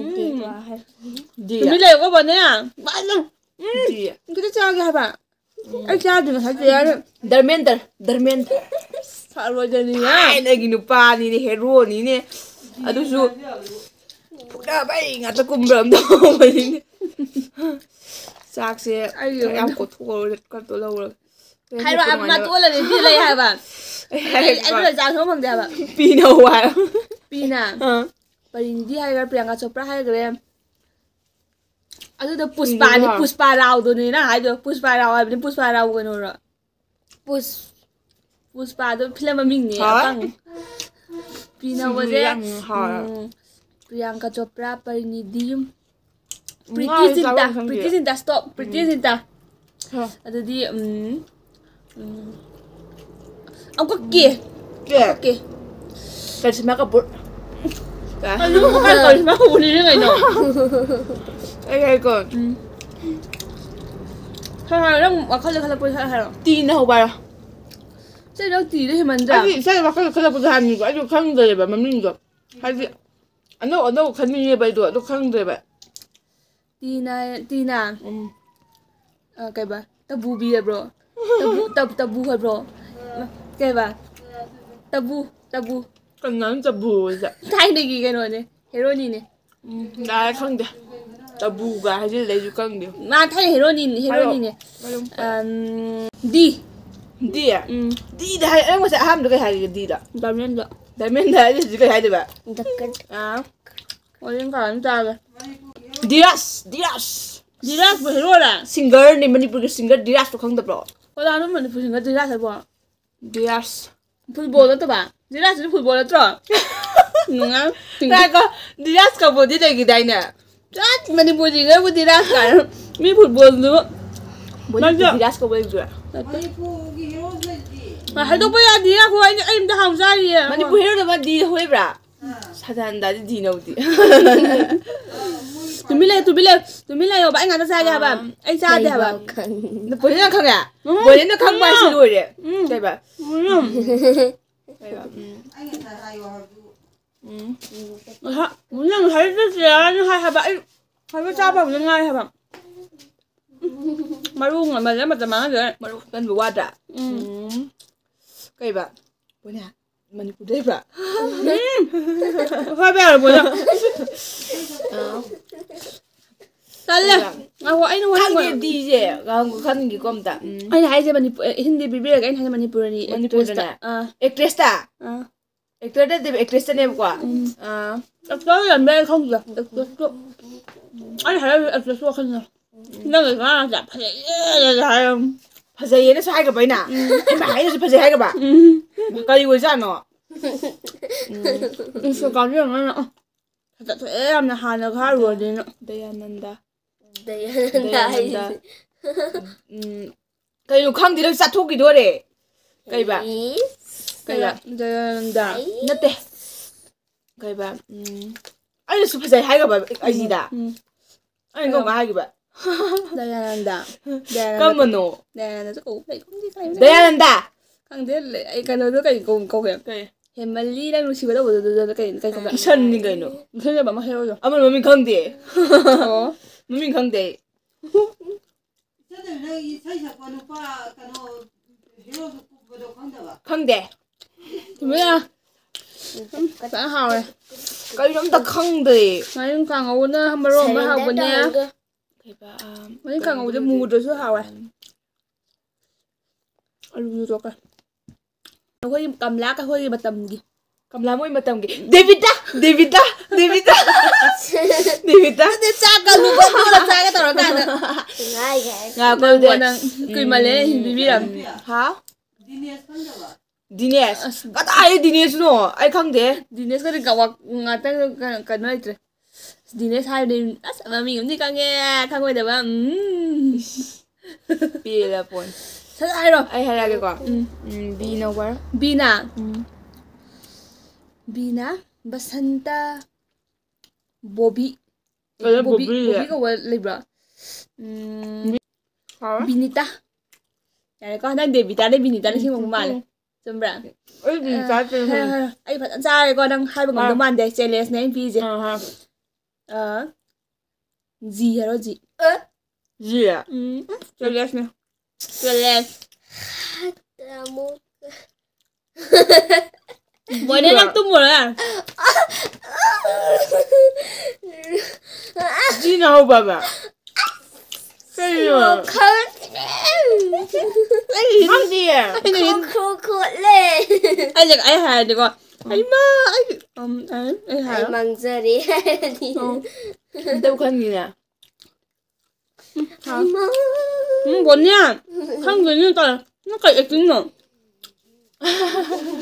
ꯗꯤ꯫ ꯇꯨꯃꯤꯟ ꯂꯩꯌꯨꯀꯣ, ꯕꯣꯅꯦ꯫ ꯎꯝ꯫ ꯗꯤ꯫ ꯈꯤꯇ ꯆꯥꯒꯦ ꯍꯥꯏꯕ꯫ ꯑꯩ ꯆꯥꯗ꯭ꯔꯤ ꯉꯁꯥꯏ ꯆꯦ ꯌꯥꯔꯦ꯫ ꯙꯔꯃꯦꯟꯗ꯭ꯔ, ꯙꯔꯃꯦꯟꯗ꯭ꯔ꯫ ꯐꯔꯣꯏꯗꯅꯤꯅꯦ꯫ ꯊꯥꯏꯅꯒꯤ ꯅꯨꯄꯥꯅꯤꯅꯦ, ꯍꯦꯔꯣꯅꯤꯅꯦ꯫ ꯑꯗꯨꯁꯨ ꯐꯨꯅꯕꯩ ꯉꯥꯛꯇ ꯀꯨꯝꯕ꯭ꯔꯥ ꯑꯝ ꯇꯧꯕꯅꯤꯅꯦ꯫ ꯆꯥꯛꯁꯦ ꯑꯩ ꯈꯔ ꯌꯥꯝ ꯀꯣꯠꯊꯣꯛꯍꯧꯔꯒ ꯀꯠꯇꯣ ꯂꯧꯔꯒ꯫ ꯍꯥꯏꯔꯣ, ꯍꯦꯛꯄ ꯑꯃ ꯅꯨꯡꯉꯥꯏꯅꯕ꯫ ꯇꯣꯜꯂꯗꯤ ꯂꯩ ꯍꯥꯏꯕ꯫ ꯑꯩ ꯑꯩ, ꯍꯥꯏꯔꯛꯀꯦꯀꯣ꯫ ꯑꯩ ꯂꯣꯏ ꯆꯥ ꯊꯣꯡ ꯐꯪꯗꯦ ꯍꯥꯏꯕ꯫ ꯄꯤꯅ ꯍꯥꯏꯔꯣ꯫ ꯄꯤꯅ꯫ ꯑꯥ꯫ ꯄꯔꯤꯅꯤꯗꯤ ꯍꯥꯏꯈ꯭ꯔꯦ, ꯄ꯭ꯔꯤꯌꯥꯡꯀꯥ ꯆꯣꯄ꯭ꯔꯥ ꯍꯥꯏꯈ꯭ꯔꯦ꯫ ꯑꯗꯨꯗ ꯄꯨꯁꯄꯥꯅꯤ, ꯄꯨꯁꯄꯥ ꯔꯥꯎꯗꯨꯅꯤꯅ ꯍꯥꯏꯗꯣ꯫ ꯄꯨꯁꯄꯥ ꯔꯥꯎ ꯍꯥꯏꯕꯅꯤ, ꯄꯨꯁꯄꯥ ꯔꯥꯎ ꯀꯩꯅꯣꯔꯣ? ꯄꯨꯁ-, ꯄꯨꯁꯄꯥꯗꯣ ꯐꯤꯂꯝ ꯃꯃꯤꯡꯅꯦ, ꯍꯥ? ꯑꯄꯪ꯫ ꯄꯤꯅ ꯁꯤꯡꯖꯨ ꯍꯧꯕꯁꯦ, ꯌꯥꯝ ꯍꯥꯎꯋꯦ꯫ ꯎꯝ, ꯄ꯭ꯔꯤꯌꯥꯡꯀꯥ ꯆꯣꯄ꯭ꯔꯥ, ꯄꯔꯤꯅꯤꯗꯤ, ꯄ꯭ꯔꯤꯇꯤ ꯉꯥꯁꯦ ꯆꯤꯟꯇꯥ, ꯆꯥꯐꯝ ꯈꯪꯗꯦ꯫ ꯄ꯭ꯔꯤꯇꯤ ꯆꯤꯟꯇꯥ, stop, ꯄ꯭ꯔꯤꯇꯤ ꯎꯝ꯫ ꯆꯤꯟꯇꯥ꯫ ꯍꯥ꯫ ꯑꯗꯨꯗꯤ, ꯎꯝ, ꯎꯝ, ꯑꯃꯨꯛꯀ ꯀꯦ꯫ ꯀꯦ꯫ ꯀꯦ꯫ ꯀꯔꯤꯁꯃꯥ ꯀꯄꯨꯔ꯫ ꯑꯗꯨ ꯀꯔꯤꯁꯃꯥ ꯀꯄꯨꯔꯅꯤꯅꯦ ꯀꯩꯅꯣ꯫ ꯑꯩ ꯍꯥꯏꯀꯣ꯫ ꯎꯝ꯫ ꯈꯔ ꯈꯔ ꯅꯪ ꯋꯥꯈꯜꯗ ꯈꯜꯂꯛꯄꯗꯣ ꯈꯔ ꯍꯥꯏꯔꯣ꯫ ꯇꯤꯅ ꯍꯧꯕ ꯍꯥꯏꯔꯣ꯫ ꯁꯤ ꯅꯪ ꯇꯤꯗꯣ ꯍꯦꯟꯃꯟꯗ꯭ꯔꯥ? ꯑꯩꯗꯤ ꯏꯁꯥꯒꯤ ꯋꯥꯈꯜꯗ ꯈꯜꯂꯛꯄꯗꯣ ꯍꯥꯟꯅꯤꯀꯣ꯫ ꯑꯩꯁꯨ ꯈꯪꯗ꯭ꯔꯦꯕ ꯃꯃꯤꯡꯗꯣ꯫ ꯍꯥꯏꯗꯤ ꯑꯅꯧ ꯑꯅꯧꯕ ꯈꯟꯅꯤꯡꯉꯦꯕ ꯑꯩꯗꯣ꯫ ꯑꯗꯨ ꯈꯪꯗ꯭ꯔꯦꯕ꯫ ꯇꯤꯅ ꯇꯤꯅ ꯎꯝ꯫ ꯑ, ꯀꯩꯕ? ꯇꯕꯨꯕꯤ ꯍꯥꯏꯕ꯭ꯔꯣ? ꯇꯕꯨ ꯇꯕ ꯇꯕꯨ ꯍꯥꯏꯕ꯭ꯔꯣ? ꯀꯩꯕ? ꯇꯕꯨ ꯇꯕꯨ꯫ ꯀꯅꯥꯅꯣ ꯇꯕꯨ ꯍꯥꯏꯁꯦ? ꯊꯥꯏꯅꯒꯤ ꯀꯩꯅꯣꯅꯦ, ꯍꯦꯔꯣꯅꯤꯅꯦ꯫ ꯎꯝ, ꯌꯥꯔꯦ, ꯈꯪꯗꯦ꯫ ꯇꯕꯨꯒ ꯍꯥꯏꯖꯤꯜꯂꯦ, ꯑꯩꯁꯨ ꯈꯪꯗꯦ꯫ ꯃꯥ ꯊꯥꯏꯅ ꯍꯦꯔꯣꯅꯤ ꯍꯥꯏꯔꯣ꯫ ꯍꯦꯔꯣꯅꯤꯅꯦ꯫ ꯍꯥꯏꯔꯣ꯫ ꯑꯝ, ꯗꯤ꯫ ꯗꯤ? ꯎꯝ꯫ ꯗꯤꯗ ꯍꯥꯏ, ꯑꯩ ꯉꯁꯥꯏ ꯑꯍꯥꯟꯕꯗ ꯀꯩ ꯍꯥꯏꯒꯦ ꯗꯤꯗ? ꯗꯥꯏꯃꯟꯗ꯫ ꯗꯥꯏꯃꯟꯗ ꯍꯥꯏꯗꯤ ꯍꯧꯖꯤꯛ ꯀꯩ ꯍꯥꯏꯗꯣꯏꯕ? ꯗꯀꯠ꯫ ꯑꯥ꯫ ꯑꯣꯔꯦꯟ ꯀꯂꯔ ꯑꯃ ꯆꯥꯒꯦ꯫ ꯙꯤꯔꯥꯖ, ꯙꯤꯔꯥꯖ꯫ ꯙꯤꯔꯥꯖꯄꯨ ꯍꯦꯔꯣꯔꯥ? ꯁꯤꯡꯒꯔꯅꯦ, ꯃꯅꯤꯄꯨꯔꯒꯤ ꯁꯤꯡꯒꯔ ꯙꯤꯔꯥꯖꯇꯣ ꯈꯪꯗꯕ꯭ꯔꯣ? ꯀꯅꯥꯅꯣ ꯃꯅꯤꯄꯨꯔ ꯁꯤꯡꯒꯔ ꯙꯤꯔꯥꯖ ꯍꯥꯏꯕꯣ? ꯙꯤꯔꯥꯖ꯫ ꯐꯨꯠꯕꯣꯜ ꯅꯠꯇꯕ? ꯙꯤꯔꯥꯖꯁꯤꯗꯤ ꯐꯨꯠꯕꯣꯜ ꯅꯠꯇ꯭ꯔꯣ? ꯅꯨꯡꯉꯥꯏ꯫ ꯉꯥꯏꯈꯣ, ꯙꯤꯔꯥꯖ ꯀꯄꯨꯔꯗꯤ ꯂꯩꯈꯤꯗꯥꯏꯅꯦ? ꯆꯠ, ꯃꯅꯤꯄꯨꯔ ꯁꯤꯡꯒꯔꯕꯨ ꯙꯤꯔꯥꯖ ꯀꯥꯏꯅ꯫ ꯃꯤ ꯐꯨꯠꯕꯣꯜꯗꯨ꯫ ꯃꯅꯤꯄꯨꯔ ꯅꯪꯁꯨ ꯙꯤꯔꯥꯖ ꯀꯧꯕ ꯂꯩꯕꯗꯨꯔꯥ? ꯅꯠꯇꯦ꯫ ꯃꯅꯤꯄꯨꯔꯒꯤ ꯍꯦꯔꯣ ꯂꯩꯇꯦ꯫ ꯉꯥꯏ, ꯍꯥꯏꯗꯣꯛꯄ ꯌꯥꯗꯦ, ꯉꯥꯏꯈꯣ, ꯑꯩ, ꯑꯩ ꯑꯝꯇ ꯍꯥꯎꯖꯔꯤꯌꯦ꯫ ꯃꯅꯤꯄꯨꯔ ꯍꯦꯔꯣꯗ ꯑꯃ ꯗꯤ ꯍꯧꯔꯤꯕ꯭ꯔꯥ? ꯑꯥ꯫ ꯁꯗꯥꯅꯟꯗꯗꯤ ꯗꯤ ꯅꯧꯗꯤ꯫ ꯑꯥ, ꯃꯣꯏ ꯇꯨꯃꯤꯟ ꯂꯩꯌꯨ, ꯇꯨꯃꯤꯟ ꯂꯩꯌꯨ, ꯇꯨꯃꯤꯟ ꯂꯩꯌꯣꯕ, ꯑꯩ ꯉꯥꯛꯇ ꯆꯥꯒꯦ ꯍꯥꯏꯕ꯫ ꯑꯥ꯫ ꯑꯩ ꯆꯥꯗꯦ ꯍꯥꯏꯕ꯫ ꯀꯩꯕ ꯈꯪ- ꯕꯣꯂꯦꯟꯅ ꯈꯪꯉꯦ? ꯎꯝ꯫ ꯕꯣꯂꯦꯟꯅ ꯈꯪꯕ ꯍꯥꯏꯁꯤ ꯎꯝ꯫ ꯂꯣꯏꯔꯦ꯫ ꯎꯝ꯫ ꯀꯩꯕ? ꯎꯝ꯫ ꯀꯩꯕ? ꯎꯝ꯫ ꯑꯩ ꯉꯁꯥꯏ ꯍꯥꯏꯌꯣ ꯍꯥꯏꯕꯗꯨ꯫ ꯎꯝ꯫ ꯉꯁꯥꯏ, ꯅꯪ ꯉꯁꯥꯏ ꯆꯠꯁꯤꯔꯥꯅ ꯍꯥꯏ ꯍꯥꯏꯕ꯫ ꯑꯩ ꯍꯥꯏꯕ ꯆꯥꯕ ꯍꯧꯗ ꯉꯥꯏ ꯍꯥꯏꯕ꯫ ꯃꯔꯨ ꯑꯃ ꯃꯇꯝ ꯃꯥꯡꯍꯟꯗꯣꯏ꯫ ꯃꯔꯨ ꯀꯟꯕ ꯋꯥꯗ꯭ꯔꯥ? ꯎꯝ꯫ ꯎꯝ꯫ ꯀꯩꯕ? ꯕꯣꯂꯦꯟ꯫ ꯃꯅꯤꯄꯨꯔꯗ ꯂꯩꯕ꯭ꯔꯥ? ꯎꯝ꯫ ꯍꯥꯏꯕ ꯌꯥꯔꯕꯣ ꯅꯪ? ꯑꯥ꯫ ꯇꯜꯂꯦ꯫ ꯀꯩꯕ? ꯉꯥꯏꯈꯣ, ꯑꯩꯅ ꯋꯥꯔꯤ ꯈꯪꯗꯦ, ꯑꯃ ꯗꯤꯁꯦ꯫ ꯉꯥꯏꯈꯣ, ꯈꯟꯒꯦꯀꯣ ꯑꯝꯇ꯫ ꯎꯝ꯫ ꯑꯩꯅ ꯍꯥꯏꯁꯦ ꯃꯅꯤꯄꯨꯔ, ꯑ, ꯍꯤꯟꯗꯤ ꯄꯤꯕꯤꯔꯒꯦ꯫ ꯑꯩꯅ ꯍꯥꯏꯁꯦ ꯃꯅꯤꯄꯨꯔꯅꯤ, ꯃꯅꯤꯄꯨꯔꯗꯅꯦ? ꯑꯦꯛꯇ꯭ꯔꯦꯁꯇ꯫ ꯑꯥ꯫ ꯑꯦꯛꯇ꯭ꯔꯦꯁꯇ? ꯑꯥ꯫ ꯑꯦꯛꯇꯔ ꯅꯠꯇꯦꯕ, ꯑꯦꯛꯇ꯭ꯔꯦꯁꯇꯅꯦꯕꯀꯣ꯫ ꯎꯝ꯫ ꯑꯥ꯫ ꯑꯦꯛꯇꯔ ꯌꯥꯝ ꯌꯥꯏ ꯈꯪꯗꯦ꯫ ꯑꯦꯛꯇ꯭ꯔꯦꯁꯇꯣ꯫ ꯑꯩꯅ ꯍꯥꯏꯔꯤꯁꯦ ꯑꯦꯛꯇ꯭ꯔꯦꯁ ꯋꯥꯈꯜꯅ꯫ ꯅꯪꯅ ꯉꯔꯥꯡꯁꯦ ꯌꯥꯝ ꯐꯖꯩꯌꯦ ꯍꯥꯏꯔꯝ-꯫ ꯐꯖꯩꯌꯦꯅꯁꯨ ꯍꯥꯏꯒ꯭ꯔꯕ ꯑꯩꯅ? ꯎꯝ꯫ ꯍꯩꯃꯥ, ꯑꯩꯅꯁꯨ ꯐꯖꯩ ꯍꯥꯏꯒ꯭ꯔꯕ? ꯎꯝ꯫ ꯀꯔꯤ ꯑꯣꯏꯖꯥꯠꯅꯣ? ꯎꯝ꯫ Instagram-ꯗ ꯌꯦꯡꯉꯣ ꯅꯪ꯫ ꯑ, ꯐꯖꯊꯣꯛꯑꯦ ꯌꯥꯝꯅ ꯍꯥꯟꯅꯒ ꯍꯥꯏꯔꯨꯔꯗꯤꯅ꯫ ꯗꯌꯥꯅꯟꯗ꯫ ꯗꯌꯥꯅꯟꯗ ꯗꯌꯥꯅꯟꯗ꯫ ꯍꯥꯏꯁꯦ꯫ ꯎꯝ, ꯀꯩꯅꯣ ꯈꯪꯗꯦ, ꯅꯪ ꯆꯥꯊꯣꯛꯈꯤꯗꯣꯔꯦ꯫ ꯀꯩꯕ? Is ꯀꯩꯕ? ꯗꯌꯥꯅꯟꯗ꯫ ꯅꯠꯇꯦ꯫ ꯀꯩꯕ? ꯎꯝ, ꯑꯩꯅꯁꯨ ꯐꯖꯩ ꯍꯥꯏꯈ꯭ꯔꯕ ꯑꯩꯁꯤꯗ? ꯎꯝ. ꯑꯩꯅ ꯀꯃꯥꯏꯅ ꯍꯥꯏꯈꯤꯕ? ꯗꯌꯥꯅꯟꯗ꯫ ꯗꯌꯥꯅꯟꯗ꯫ ꯀꯔꯝꯕꯅꯣ? ꯗꯌꯥꯅꯟꯗꯁꯨ ꯀꯧꯕ ꯂꯩ꯫ ꯈꯪꯗꯦ ꯀꯩꯅꯣ꯫ ꯗꯌꯥꯅꯟꯗ! ꯈꯪꯗꯦ꯫ ꯑꯩ ꯀꯩꯅꯣꯗꯣ ꯀꯩ ꯀꯧ ꯀꯧꯒꯦ? ꯀꯩ? ꯍꯦꯃꯜꯂꯤ ꯅꯪ ꯅꯨꯡꯁꯤꯕ ꯇꯧꯕꯗꯨꯗ ꯀꯩ ꯀꯩ ꯀꯧꯒꯦ? ꯏꯁꯟꯅꯤ ꯀꯩꯅꯣ. ꯏꯁꯩ ꯅꯝꯕ ꯑꯃ ꯍꯥꯏꯔꯛꯑꯣ꯫ ꯑꯃ ꯃꯃꯤꯡ ꯈꯪꯗꯦ. ꯑꯣ꯫ ꯃꯃꯤꯡ ꯈꯪꯗꯦ ꯑꯩ. ꯏꯁꯩ ꯅꯪ ꯏꯁꯩ ꯁꯛꯄ ꯅꯨꯄꯥ ꯀꯩꯅꯣ ꯍꯦꯔꯣꯗꯨ ꯀꯨꯝꯕꯗꯣ ꯈꯪꯗꯕ? ꯈꯪꯗꯦ. ꯊꯨꯝꯕꯤꯌꯥ꯫ ꯎꯝ, ꯐꯖꯅ ꯍꯥꯎꯔꯦ꯫ ꯀꯩꯅꯣ ꯑꯝꯇ ꯈꯪꯗꯦ. ꯉꯥꯔꯤꯡ ꯀꯥꯡꯉꯧꯅ ꯃꯔꯣꯟ ꯑꯃ ꯍꯥꯎꯕꯅꯦ꯫ ꯀꯩꯕ, ꯑ, ꯉꯥꯔꯤꯡ ꯀꯥꯡꯉꯧꯁꯦ ꯃꯨꯗ꯭ꯔꯁꯨ ꯍꯥꯎꯋꯦ꯫ ꯑꯂꯨꯁꯨ ꯇꯣꯛꯈ꯭ꯔꯦ꯫ ꯑꯩꯈꯣꯏꯒꯤ ꯀꯝꯂꯥ ꯑꯩꯈꯣꯏꯒꯤ ꯃꯇꯝꯒꯤ꯫ ꯀꯝꯂꯥ ꯃꯣꯏ ꯃꯇꯝꯒꯤ ꯗꯦꯕꯤꯇꯥ! ꯗꯦꯕꯤꯇꯥ! ꯗꯦꯕꯤꯇꯥ! ꯗꯦꯕꯤꯇꯥ! ꯅꯠꯇꯦ, ꯆꯥꯛꯀ ꯂꯨꯕ ꯇꯣꯠꯂ ꯆꯥꯒꯦ ꯇꯧꯔꯀꯥꯟꯗ꯫ ꯉꯥꯏꯒꯦ ꯍꯥꯏ꯫ ꯉꯥꯏꯈꯣ ꯅꯪ ꯑꯗꯨꯗꯤ. ꯅꯪ ꯀꯨꯏꯃꯜꯂꯦ ꯍꯤꯟꯕꯤꯕꯤꯔꯝ꯫ ꯍꯥ? ꯗꯤꯅꯦꯁ ꯈꯪꯗꯕ? ꯗꯤꯅꯦꯁ. ꯑꯁ. ꯀꯗꯥꯏꯗꯩ ꯗꯤꯅꯦꯁꯅꯣ? ꯑꯩ ꯈꯪꯗꯦ. ꯗꯤꯅꯦꯁꯀꯗꯤ ꯀꯋꯥꯛ ꯉꯥꯛꯇꯪ ꯀꯩꯅꯣ ꯂꯩꯇ꯭ꯔꯦ꯫ ꯗꯤꯅꯦꯁ ꯍꯥꯏꯕꯗꯤ ꯑꯁ ꯃꯃꯤꯡ ꯑꯃꯗꯤ ꯈꯪꯉꯦ ꯈꯪꯉꯣꯏꯗꯕ꯫ ꯎꯝ꯫ ꯄꯦꯜꯂ ꯄꯣꯟ. ꯁꯠ ꯍꯥꯏꯔꯣ꯫ ꯑꯩ ꯍꯥꯏꯔꯛꯑꯒꯦꯀꯣ. ꯎꯝ꯫ ꯎꯝ, ꯕꯤꯅ ꯋꯥꯔ. ꯕꯤꯅꯥ꯫ ꯎꯝ. ꯕꯤꯅꯥ ꯕꯁꯟꯇ ꯕꯣꯕꯤ꯫ ꯀꯩꯅꯣ ꯕꯣꯕꯤ, ꯕꯣꯕꯤ? ꯕꯣꯕꯤ ꯀꯧꯕ ꯂꯩꯕ꯭ꯔꯣ? ꯎꯝ, ꯍꯥꯎ. ꯕꯤꯅꯤꯇꯥ꯫ ꯌꯥꯔꯦꯀꯣ, ꯅꯪ ꯗꯦꯕꯤꯇꯥꯗ ꯕꯤꯅꯤꯇꯥꯅ ꯁꯦꯝꯕ ꯃꯥꯜꯂꯦ꯫ ꯆꯨꯝꯕ꯭ꯔꯥ? ꯑꯩ ꯕꯤꯅꯤꯇꯥ ꯆꯦꯟ ꯍꯣꯏ, ꯍꯣꯏ, ꯍꯣꯏ. ꯑꯩ ꯐꯖꯅ ꯆꯥꯔꯦꯀꯣ, ꯅꯪ ꯍꯥꯏꯕ ꯉꯝꯗꯧ ꯑꯥ. ꯃꯥꯟꯗꯦ꯫ ꯆꯦꯂꯦꯟꯖꯅꯦ ꯑꯩꯅ ꯄꯤꯔꯤꯁꯦ꯫ ꯑꯥ, ꯍꯥ. ꯑꯥ, ꯖꯤ ꯍꯥꯏꯔꯣ, ꯖꯤ꯫ ꯖꯤ? ꯎꯝ, ꯆꯦꯂꯦꯟꯖꯅꯦ. ꯆꯦꯂꯦꯟꯖ꯫ ꯑꯃꯨꯛ ꯕꯣꯏꯅꯦ, ꯅꯪ ꯇꯨꯝꯃꯨꯔꯣ ꯌꯥꯔꯦ꯫ ꯖꯤꯅ ꯍꯧꯕꯕ? ꯀꯩꯅꯣ? ꯈꯪꯗ꯭ꯔꯦ꯫ ꯑꯩ ꯈꯪꯗꯤꯌꯦ. ꯑꯩꯅ ꯍꯦꯟ- ꯈꯣ ꯈꯣꯠꯂꯦ꯫ ꯑꯩꯅ, ꯑꯩ ꯍꯥꯏꯔꯗꯤꯀꯣ, ꯑꯩꯃ, ꯑꯩ, ꯎꯝ, ꯑꯩ, ꯑꯩ ꯑꯩ ꯍꯥꯏꯔꯣ꯫ ꯃꯥꯡꯖꯔꯦ ꯍꯥꯏꯔꯗꯤ꯫ ꯑꯣ. ꯑꯝꯇꯕꯨ ꯈꯪꯗꯤꯅꯦ. ꯍꯩꯃꯥ꯫ ꯎꯝ, ꯕꯣꯅꯤꯌꯥ, ꯈꯪꯗꯣꯏꯅꯦ ꯇꯧꯔꯦ꯫ ꯅꯪ ꯀꯩ ꯑꯦꯛꯇꯤꯡꯅꯣ?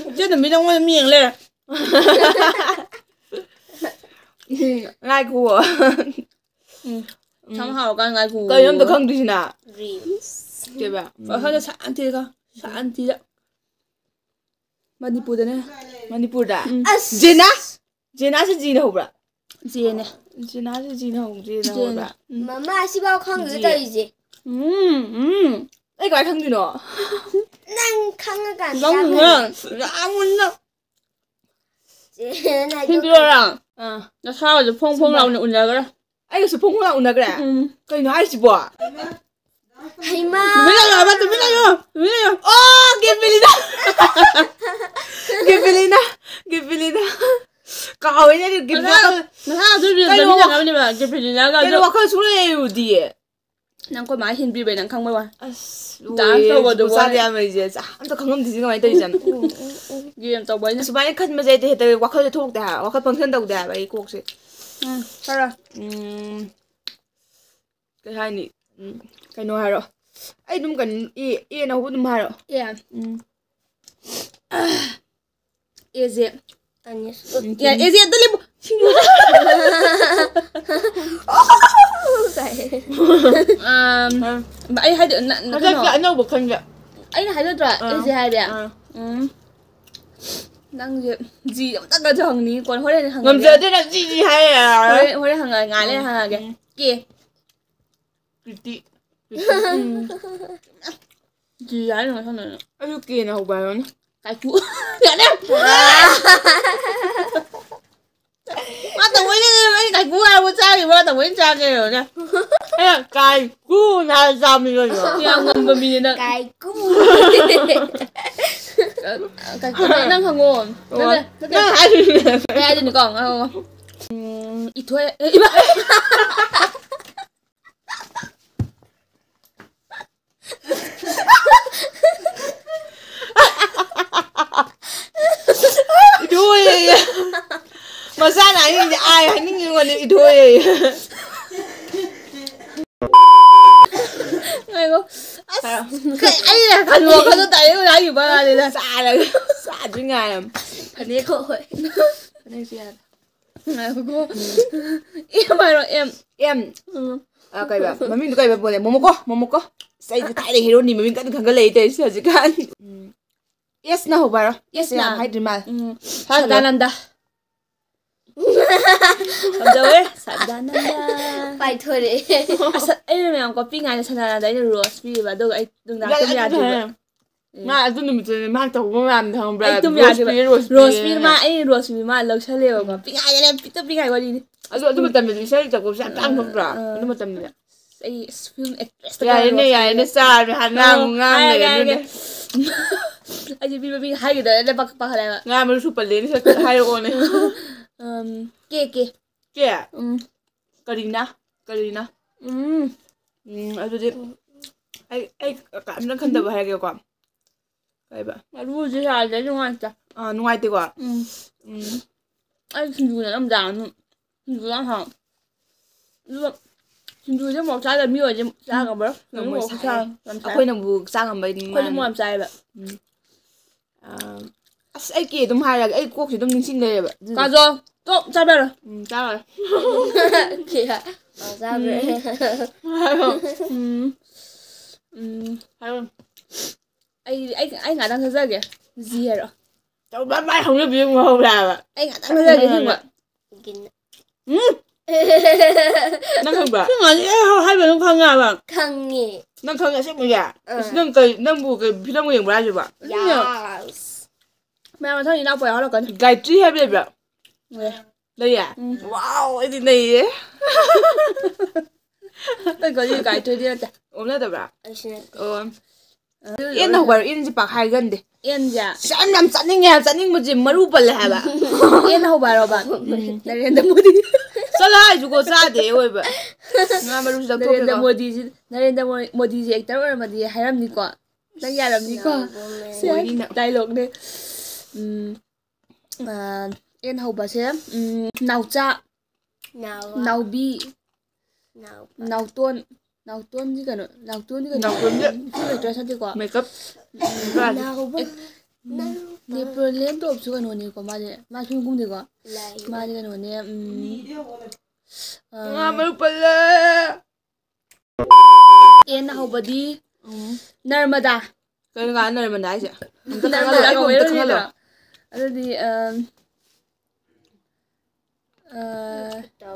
ꯏꯆꯦ ꯇꯣꯝꯕꯤ ꯅꯪꯉꯣꯟꯗ ꯃꯤ ꯌꯦꯡ ꯂꯩꯔꯦ꯫ ꯎꯝ, ꯉꯥꯏꯈꯨꯋꯣ. ꯎꯝ, ꯁꯝ ꯍꯥꯎꯔꯀꯥꯟ ꯉꯥꯏꯈꯨ꯫ ꯀꯩꯅꯣ ꯑꯝꯇ ꯈꯪꯗ꯭ꯔꯤꯁꯤꯅ? ꯔꯤꯝꯁ꯫ ꯀꯩꯕ? ꯋꯥꯈꯜꯗ ꯁꯥꯟꯇꯤꯗ, ꯁꯥꯟꯇꯤꯗ꯫ ꯃꯅꯤꯄꯨꯔꯗꯅꯦ꯫ ꯃꯅꯤꯄꯨꯔꯗ꯫ ꯎꯝ꯫ ꯑꯁ ꯖꯦꯅꯥ? ꯖꯦꯅꯥꯁꯦ ꯖꯤꯅ ꯍꯧꯕ꯭ꯔꯥ? ꯖꯦꯅꯦ꯫ ꯖꯦꯅꯥꯁꯦ ꯖꯤꯅ ꯍꯧ ꯖꯦꯅ ꯖꯦꯅ꯫ ꯍꯧꯕ꯭ꯔꯥ? ꯎꯝ. ꯃꯃꯥ ꯑꯁꯤꯐꯥꯎ ꯈꯪꯗꯦ ꯖꯤ꯫ ꯇꯧꯔꯤꯁꯦ꯫ ꯎꯝ ꯎꯝ. ꯑꯩ ꯀꯃꯥꯏ ꯈꯪꯗꯣꯏꯅꯣ? ꯅꯪ ꯈꯪꯉꯀꯥꯟꯗ ꯅꯪ ꯇꯥꯛꯄꯤꯌꯨ꯫ ꯌꯥꯝꯅ ꯆꯦꯅ ꯍꯥꯏꯗꯣ ꯍꯤꯟꯗꯤꯔꯣꯔꯥ? ꯑꯥ. ꯅꯁꯥꯒꯁꯦ ꯐꯣꯡ ꯐꯣꯡ ꯂꯥꯎꯅ ꯎꯅꯈ꯭ꯔꯦ꯫ ꯑꯩꯒꯁꯨ ꯐꯣꯡ ꯐꯣꯡ ꯂꯥꯎꯅ ꯎꯅꯈ꯭ꯔꯦ? ꯎꯝ. ꯀꯩꯅꯣ ꯍꯥꯏꯁꯤꯕꯣ? ꯍꯩꯃꯥ꯫ ꯇꯨꯃꯤꯟ ꯂꯩꯌꯣ ꯍꯥꯏꯕ, ꯇꯨꯃꯤꯟ ꯂꯩꯌꯣ꯫ ꯑꯣ, ꯒꯦꯕꯤꯂꯤꯅꯥ! ꯒꯦꯕꯤꯂꯤꯅꯥ! ꯒꯦꯕꯤꯂꯤꯅꯥ! ꯀꯥꯎꯋꯦꯅꯦ ꯑꯩꯗꯤ ꯒꯦꯕꯤꯂꯤꯅꯥ꯫ ꯅꯍꯥ ꯑꯗꯨ ꯔꯤꯜꯁ ꯀꯩꯅꯣ ꯅꯝꯃꯤꯟꯅ ꯋꯥ- ꯉꯝꯅꯦꯕ ꯒꯦꯕ꯭ꯔꯤꯂꯤꯅꯥꯒ ꯀꯩꯅꯣ ꯑꯗꯣ ꯋꯥꯈꯜ ꯁꯨꯡꯂꯩ ꯂꯩꯔꯨꯗꯤꯌꯦ꯫ ꯅꯪ ꯑꯩꯈꯣꯏ ꯃꯥ ꯍꯤꯟꯕꯤꯕꯩ ꯅꯪ ꯈꯪꯕꯩ ꯋꯥꯅꯤ꯫ ꯑꯁ, ꯗꯥꯟꯁ ꯂꯣꯏꯔꯦ, ꯇꯧꯕꯗꯣ ꯍꯧꯖꯤꯛ ꯄꯨꯁꯥꯗꯤ ꯋꯥꯔꯦ꯫ ꯌꯥꯝ ꯂꯩꯖꯦ꯫ ꯑꯝꯇ ꯈꯪꯉꯝꯗ꯭ꯔꯤꯁꯦ ꯀꯃꯥꯏꯅ ꯇꯧꯔꯤꯖꯥꯠꯅꯣ? ꯒꯦꯝ ꯇꯧꯕ ꯑꯩꯅ꯫ ꯑꯁꯨꯃꯥꯏꯅ ꯈꯟꯕꯁꯦ ꯑꯩꯗꯤ ꯍꯦꯛꯇ ꯋꯥꯈꯜꯁꯦ ꯊꯣꯛꯇꯦ ꯍꯥꯏꯕ, ꯋꯥꯈꯜ ꯐꯪꯁꯟ ꯇꯧꯗꯦ ꯍꯥꯏꯕ ꯑꯩ ꯀꯣꯛꯁꯦ꯫ ꯎꯝ, ꯈꯔ꯫ ꯎꯝ, ꯀꯩ ꯍꯥꯏꯅꯤ? ꯎꯝ, ꯀꯩꯅꯣ ꯍꯥꯏꯔꯣ꯫ ꯑꯩ ꯑꯗꯨꯝ ꯀꯩꯅꯣ, ꯑꯦ, ꯑꯦꯅ ꯍꯧꯕ ꯑꯗꯨꯝ ꯍꯥꯏꯔꯣ꯫ ꯑꯦ꯫ ꯎꯝ. ꯑꯦꯖꯦ꯫ ꯑꯅꯤꯁ꯫ ꯌꯥ, ꯑꯦꯖꯦ ꯑꯝꯇ ꯂꯦꯞꯄꯨ꯫ ꯁꯤꯡꯖꯨ꯫ ꯑꯝ, ꯑꯩ ꯍꯥꯏꯗꯣ, ꯅ-, ꯅ-, ꯀꯩꯅꯣ, ꯍꯟꯗꯛꯀꯤ ꯑꯅꯧꯕ ꯈꯟꯕ꯫ ꯑꯩꯅ ꯍꯥꯏꯗꯣꯏꯗ꯭ꯔꯥ? ꯑꯥ. ꯑꯦꯖꯦ ꯍꯥꯏꯔꯦ꯫ ꯑꯥ. ꯎꯝ. ꯅꯪꯁꯦ ꯖꯤ ꯑꯝꯇꯪꯒ ꯍꯪꯅꯤ, ꯀꯣꯟ ꯍꯣꯔꯦꯟ ꯍꯪꯉꯒꯦ꯫ ꯉꯝꯖꯗꯦ ꯅꯪ ꯖꯤ ꯖꯤ ꯍꯥꯏꯌꯦ꯫ ꯍꯣꯔꯦꯟ, ꯍꯣꯔꯦꯟ ꯍꯪꯉꯒꯦ, ꯉꯥꯏꯍꯥꯛ ꯂꯩꯔ ꯍꯪꯉꯒꯦ꯫ ꯎꯝ. ꯀꯦ꯫ ꯀ꯭ꯔꯤꯇꯤ꯫ ꯎꯝ. ꯖꯤ ꯍꯥꯏꯔ ꯉꯁꯥꯏ ꯅꯪ꯫ ꯑꯗꯨ ꯀꯦꯅ ꯍꯧꯕ ꯍꯥꯏꯔꯣꯅꯦ꯫ ꯀꯥꯏꯀꯨ꯫ ꯌꯥꯔꯦ꯫ ꯃꯥ ꯇꯧꯕꯩꯅꯦ ꯑꯩ ꯀꯥꯏꯀꯨ ꯍꯥꯏꯕ ꯆꯥꯈꯤꯕ, ꯃꯥ ꯇꯧꯕꯩꯅꯦ ꯆꯥꯒꯦ ꯌꯦꯡꯉꯨꯅꯦ꯫ ꯑꯩꯅ ꯀꯥꯏꯀꯨꯅ ꯍꯥꯏꯔ ꯆꯥꯕꯅꯤ ꯀꯩꯅꯣ꯫ ꯌꯥꯝ ꯉꯝꯕ ꯃꯤꯅꯦ ꯅꯪ꯫ ꯀꯥꯏꯀꯨ꯫ ꯀꯥꯏꯀꯨ, ꯅꯪ ꯍꯪꯉꯣ꯫ ꯅꯠꯇꯦ, ꯅꯠꯇꯦ꯫ ꯅꯪ ꯍꯥꯏꯔꯤꯅꯦ꯫ ꯀꯩ ꯍꯥꯏꯗꯣꯏꯅꯣ ꯀꯥꯎ ꯉꯥꯏꯈꯣ꯫ ꯎꯝ, ꯏꯊꯣꯏ-, ꯏꯃꯥ꯫ ꯏꯊꯣꯏꯌꯦ꯫ ꯃꯁꯥꯅ ꯍꯥꯏꯅꯤꯡꯗꯦ, ꯑꯥꯏ ꯍꯥꯏꯅꯤꯡꯉꯤꯉꯣꯅꯦ, ꯏꯊꯣꯏꯌꯦ꯫ ꯉꯥꯏꯈꯣ꯫ ꯑꯁ, ꯀꯩ-, ꯑꯩꯅ ꯈꯟꯕ ꯋꯥꯈꯜꯗꯣ direct ꯑꯣꯏꯅ ꯍꯥꯏꯈꯤꯕ ꯋꯥꯅꯤꯗ꯫ ꯆꯥꯔꯒ, ꯆꯥꯗ꯭ꯔꯤ ꯉꯥꯏꯔꯝ꯫ ꯐꯅꯦꯛ ꯍꯣꯏ꯫ ꯐꯅꯦꯛꯁꯨ ꯌꯥꯔꯦ꯫ ꯉꯥꯏꯈꯣꯀꯣ꯫ ꯑꯦꯝ ꯍꯥꯏꯔꯣ, ꯑꯦꯝ꯫ ꯑꯦꯝ꯫ ꯎꯝ꯫ ꯑ, ꯀꯩꯕ? ꯃꯃꯤꯡꯗꯣ ꯀꯩꯕ ꯄꯣꯜꯂꯦ? ꯃꯣꯃꯣꯀꯣ, ꯃꯣꯃꯣꯀꯣ꯫ ꯑꯁ, ꯑꯩꯗꯤ ꯊꯥꯏꯅ ꯍꯦꯔꯣꯅꯤ ꯃꯃꯤꯡ ꯀꯟꯅ ꯈꯪꯒꯠꯂꯛꯏ ꯇꯧꯔꯤꯁꯦ ꯍꯧꯖꯤꯛꯀꯥꯟ꯫ ꯎꯝ. ꯑꯦꯁꯅ ꯍꯧꯕ ꯍꯥꯏꯔꯣ꯫ ꯑꯦꯁꯅ꯫ ꯌꯥꯝ ꯍꯥꯏꯗ꯭ꯔꯤ ꯃꯥꯜꯂꯦ꯫ ꯎꯝ, ꯁꯥꯟꯅ꯫ ꯁꯗꯥꯅꯟꯗ꯫ ꯀꯝꯗꯧꯋꯦ? ꯁꯗꯥꯅꯟꯗ꯫ ꯄꯥꯏꯊꯣꯔꯛꯑꯦ꯫ ꯑꯁ, ꯑꯩꯅ ꯃꯌꯥꯝ ꯀꯣ ꯄꯤꯛꯉꯥꯏꯗ ꯁꯗꯥꯅꯟꯗ ꯑꯩꯅ ꯔꯣꯁ ꯄꯤꯕ, ꯑꯗꯨꯒ ꯑꯩ ꯅꯨꯡꯗꯥꯡ ꯇꯨꯝ ꯌꯥꯗ꯭ꯔꯤꯕ꯫ ꯃꯥ ꯑꯗꯨ ꯅꯨꯃꯤꯠꯇꯨꯗꯤ ꯃꯥ ꯇꯧꯕ ꯃꯌꯥꯝꯗꯣ ꯈꯪꯕ꯭ꯔꯥ? ꯑꯩ ꯇꯨꯝ ꯔꯣꯁ ꯌꯥꯗ꯭ꯔꯤꯕ꯫ ꯄꯤꯔꯦ, ꯔꯣꯁ ꯔꯣꯁ ꯄꯤꯔꯦ꯫ ꯄꯤꯔ ꯃꯥ, ꯑꯩ ꯔꯣꯁ ꯄꯤꯕ ꯃꯥ ꯂꯧꯁꯜꯂꯦꯕꯀꯣ꯫ ꯄꯤꯛꯉꯥꯏꯗꯅꯦ, ꯄꯤꯛꯇ ꯄꯤꯛꯉꯥꯏ ꯋꯥꯔꯤꯅꯤ꯫ ꯑꯗꯨ, ꯑꯗꯨ ꯃꯇꯝꯗꯗꯤ ꯏꯁꯩ ꯇꯧꯕꯁꯦ ꯌꯥꯝ ꯇꯥꯡ ꯊꯣꯛꯇ꯭ꯔꯥ? ꯑꯥ꯫ ꯑꯗꯨ ꯃꯇꯝꯗꯗꯤ꯫ ꯑꯩ ꯑꯁ, ꯐꯤꯂꯝ ꯑꯦꯛꯇ꯭ꯔꯦꯁꯇ ꯌꯥꯔꯦꯅꯦ, ꯔꯣꯁ ꯌꯥꯔꯦꯅꯦ, ꯄꯤꯔꯦ꯫ ꯆꯥꯔꯃꯦ ꯍꯥꯟꯅ ꯑꯣ, ꯑꯃꯨꯛ ꯉꯥꯡ ꯍꯥꯏꯔꯒꯦ, ꯂꯩꯔꯦ ꯍꯥꯏꯔꯒꯦ꯫ ꯑꯗꯨꯅꯦ꯫ ꯑꯩꯁꯦ ꯃꯤ ꯃꯃꯤꯡ ꯍꯥꯏꯒꯗ꯭ꯔꯥ ꯄꯥꯈꯠꯂꯦꯕ꯫ ꯉꯥ ꯃꯔꯨꯁꯨ ꯄꯜꯂꯦꯅꯦ, ꯁꯠ ꯁꯠ ꯍꯥꯏꯔꯛꯑꯣꯅꯦ꯫ ꯑꯝ, ꯀꯦ ꯀꯦ꯫ ꯀꯦ? ꯎꯝ꯫ ꯀꯔꯤꯅ? ꯀꯔꯤꯅ? ꯎꯝ꯫ ꯎꯝ, ꯑꯗꯨꯗꯤ ꯑꯩ, ꯑꯩ ꯀꯔꯤꯝꯇ ꯈꯟꯗꯕ ꯍꯥꯏꯔꯒꯦꯀꯣ꯫ ꯀꯩꯕ? ꯃꯔꯨꯁꯦ ꯌꯥꯗ꯭ꯔꯦ, ꯅꯨꯡꯉꯥꯏꯇꯦ꯫ ꯑꯥ, ꯅꯨꯡꯉꯥꯏꯇꯦꯀꯣ? ꯎꯝ꯫ ꯎꯝ꯫ ꯑꯩ ꯁꯤꯡꯖꯨꯅ ꯑꯗꯨꯝ ꯆꯥꯔꯅꯤ꯫ ꯁꯤꯡꯖꯨ ꯌꯥꯝ ꯍꯥꯎ꯫ ꯑꯗꯨꯒ ꯁꯤꯡꯖꯨꯁꯦ ꯃꯣꯔꯣꯛ ꯆꯥꯗꯕ ꯃꯤ ꯑꯣꯏꯔꯗꯤ ꯆꯥ ꯉꯝꯃꯔꯣꯏ꯫ ꯉꯝꯃꯣꯏ, ꯃꯣꯔꯣꯛ ꯁꯥꯏ꯫ ꯈꯨꯆꯥ ꯌꯥꯝ ꯁꯥꯏ꯫ ꯑꯩꯈꯣꯏꯅꯕꯨ ꯆꯥ ꯉꯝꯕꯩꯗꯤ ꯑꯩꯈꯣꯏꯗꯤ ꯃꯥꯅꯤ꯫ ꯃꯣꯔꯣꯛ ꯌꯥꯝ ꯆꯥꯏꯌꯦꯕ꯫ ꯎꯝ꯫ ꯑꯥ, ꯑꯁ, ꯑꯩ ꯀꯦ ꯑꯗꯨꯝ ꯍꯥꯏꯔꯒꯦ꯫ ꯑꯩ ꯀꯣꯛꯁꯦ ꯑꯗꯨꯝ ꯅꯤꯡꯁꯤꯡ ꯂꯩꯔꯦꯕ꯫ ꯑꯗꯨꯅ꯫ ꯀꯥꯖꯣꯜ, ꯇꯣꯛ ꯆꯥꯕ ꯌꯥꯔꯣꯏ꯫ ꯎꯝ, ꯆꯥꯔꯣꯏ꯫ ꯀꯌꯥ? ꯑꯣ, ꯆꯥꯈ꯭ꯔꯦ꯫ ꯎꯝ꯫ ꯎꯝ꯫ ꯍꯥꯏꯔꯣ꯫ ꯑꯩ, ꯑꯩ, ꯑꯩ ꯉꯥꯛꯇꯪ ꯆꯠꯆꯒꯦ꯫ ꯖꯤ ꯍꯥꯏꯔꯣ꯫ ꯇꯧꯕ ꯃꯥꯏ ꯍꯧꯅꯕꯤ ꯑꯃꯨꯛ ꯍꯧꯔꯦ ꯍꯥꯏꯕ꯫ ꯑꯩ ꯉꯥꯛꯇꯪ ꯆꯠꯆꯒꯦ, ꯑꯁꯦꯡꯕ꯫ ꯒꯤꯟ-, ꯎꯝ꯫ ꯅꯪ ꯈꯪꯕ꯭ꯔꯥ? ꯁꯤ ꯉꯥꯁꯦ ꯑꯩ ꯍꯥꯏꯕ ꯑꯗꯨꯝ ꯈꯪꯉꯦ ꯍꯥꯏꯕ꯫ ꯈꯪꯉꯦ꯫ ꯅꯪ ꯈꯪꯉꯦ ꯑꯁꯦꯡꯕꯩ? ꯑꯥ꯫ ꯑꯁ, ꯅꯪ ꯀꯩ, ꯅꯪꯕꯨ ꯀꯩ ꯐꯤꯂꯝꯒ ꯌꯦꯡꯕ꯭ꯔꯥ ꯍꯥꯏꯁꯤꯕꯣ? ꯌꯥꯁ꯫ ꯃꯌꯥꯝ ꯃꯊꯪ ꯏꯅꯥꯎꯄꯥ ꯌꯥꯎꯍꯜꯂꯛꯀꯅꯤ꯫ ꯒꯥꯌꯇ꯭ꯔꯤ ꯍꯥꯏꯕ ꯂꯩꯕ꯭ꯔꯥ? ꯂꯩ꯫ ꯂꯩꯌꯦ? ꯎꯝ꯫ ꯋꯥꯎ, ꯑꯩꯗꯤ ꯂꯩꯌꯦ꯫ ꯑꯩ ꯀꯔꯤ ꯒꯥꯌꯇ꯭ꯔꯤꯗꯤ ꯅꯠꯇꯦ꯫ ꯑꯣꯟꯅꯗꯕ꯭ꯔꯥ? ꯑꯩꯁꯨ ꯅꯠꯇꯦ꯫ ꯑꯣ꯫ ꯑꯦꯟꯅ ꯍꯧꯕ ꯍꯥꯏꯔꯣ, ꯑꯦꯟꯁꯦ ꯄꯥꯛ ꯍꯥꯏꯒꯟꯗꯦ꯫ ꯑꯦꯟꯁꯦ꯫ ꯑꯦꯟ ꯍꯧꯕ ꯍꯥꯏꯔꯣꯕ? ꯅꯔꯦꯟꯗ꯭ꯔ ꯃꯣꯗꯤ꯫ ꯆꯠꯂꯣ ꯍꯥꯏꯁꯨꯀꯣ, ꯆꯥꯗꯦ ꯑꯣꯏꯕ꯫ ꯉꯥ ꯃꯔꯨꯁꯨ ꯅꯔꯦꯟꯗ꯭ꯔ ꯂꯧꯊꯣꯛꯀꯦꯀꯣ꯫ ꯃꯣꯗꯤꯁꯤ, ꯅꯔꯦꯟꯗ꯭ꯔ ꯃꯣ-, ꯃꯣꯗꯤꯁꯤ ꯑꯦꯛꯇꯔ ꯑꯣꯏꯔꯝꯃꯗꯤ ꯍꯥꯏꯔꯝꯅꯤꯀꯣ꯫ ꯅꯪ ꯌꯥꯔꯝꯅꯤꯀꯣ꯫ ꯅꯥꯎꯕꯣꯝꯃꯦ꯫ ꯁꯦ, ꯑꯣꯏꯅꯤꯅ꯫ ꯗꯥꯏꯂꯣꯛꯅꯦ꯫ ꯎꯝ, ꯑꯥ, ꯑꯦꯟ ꯍꯧꯕꯁꯦ, ꯎꯝ, ꯅꯥꯎꯆꯥ, ꯅꯥꯎꯕ꯫ ꯅꯥꯎꯕꯤ, ꯅꯥꯎꯕ꯫ ꯅꯥꯎꯇꯣꯟ꯫ ꯅꯥꯎꯇꯣꯟꯁꯤ ꯀꯩꯅꯣ? ꯅꯥꯎꯇꯣꯟꯁꯤ ꯀꯩꯅꯣ? ꯅꯥꯎꯇꯣꯟꯁꯦ ꯐꯤꯂꯝ ꯑꯦꯛꯇ꯭ꯔꯦꯁ ꯅꯠꯇꯦꯀꯣ? ꯃꯦꯀꯞ꯫ ꯅꯥꯎꯕ꯫ ꯅꯦꯄꯣꯂꯤꯌꯟ ꯇꯣꯞꯁꯨ ꯀꯩꯅꯣꯅꯤꯀꯣ ꯃꯥꯁꯦ? ꯃꯥ ꯐꯤꯂꯝ ꯀꯨꯝꯗꯦꯀꯣ? ꯂꯥꯏ꯫ ꯃꯥꯗꯤ ꯀꯩꯅꯣꯅꯦ, ꯎꯝ, ꯑꯥ, ꯉꯥ ꯃꯔꯨ ꯄꯜꯂꯦ꯫ ꯑꯦꯟꯅ ꯍꯧꯕꯗꯤ ꯎꯝ꯫ ꯅꯔꯃꯗꯥ꯫ ꯀꯩꯅꯣ ꯀꯥꯟꯗ ꯅꯔꯃꯟꯗꯥ ꯍꯥꯏꯁꯦ? ꯑꯝꯇ ꯈꯪꯍꯜꯂꯣ, ꯑꯩꯕꯨ ꯑꯝꯇ ꯈꯪꯍꯜꯂꯣ꯫ ꯑꯗꯨꯗꯤ, ꯑꯝ, ꯑ,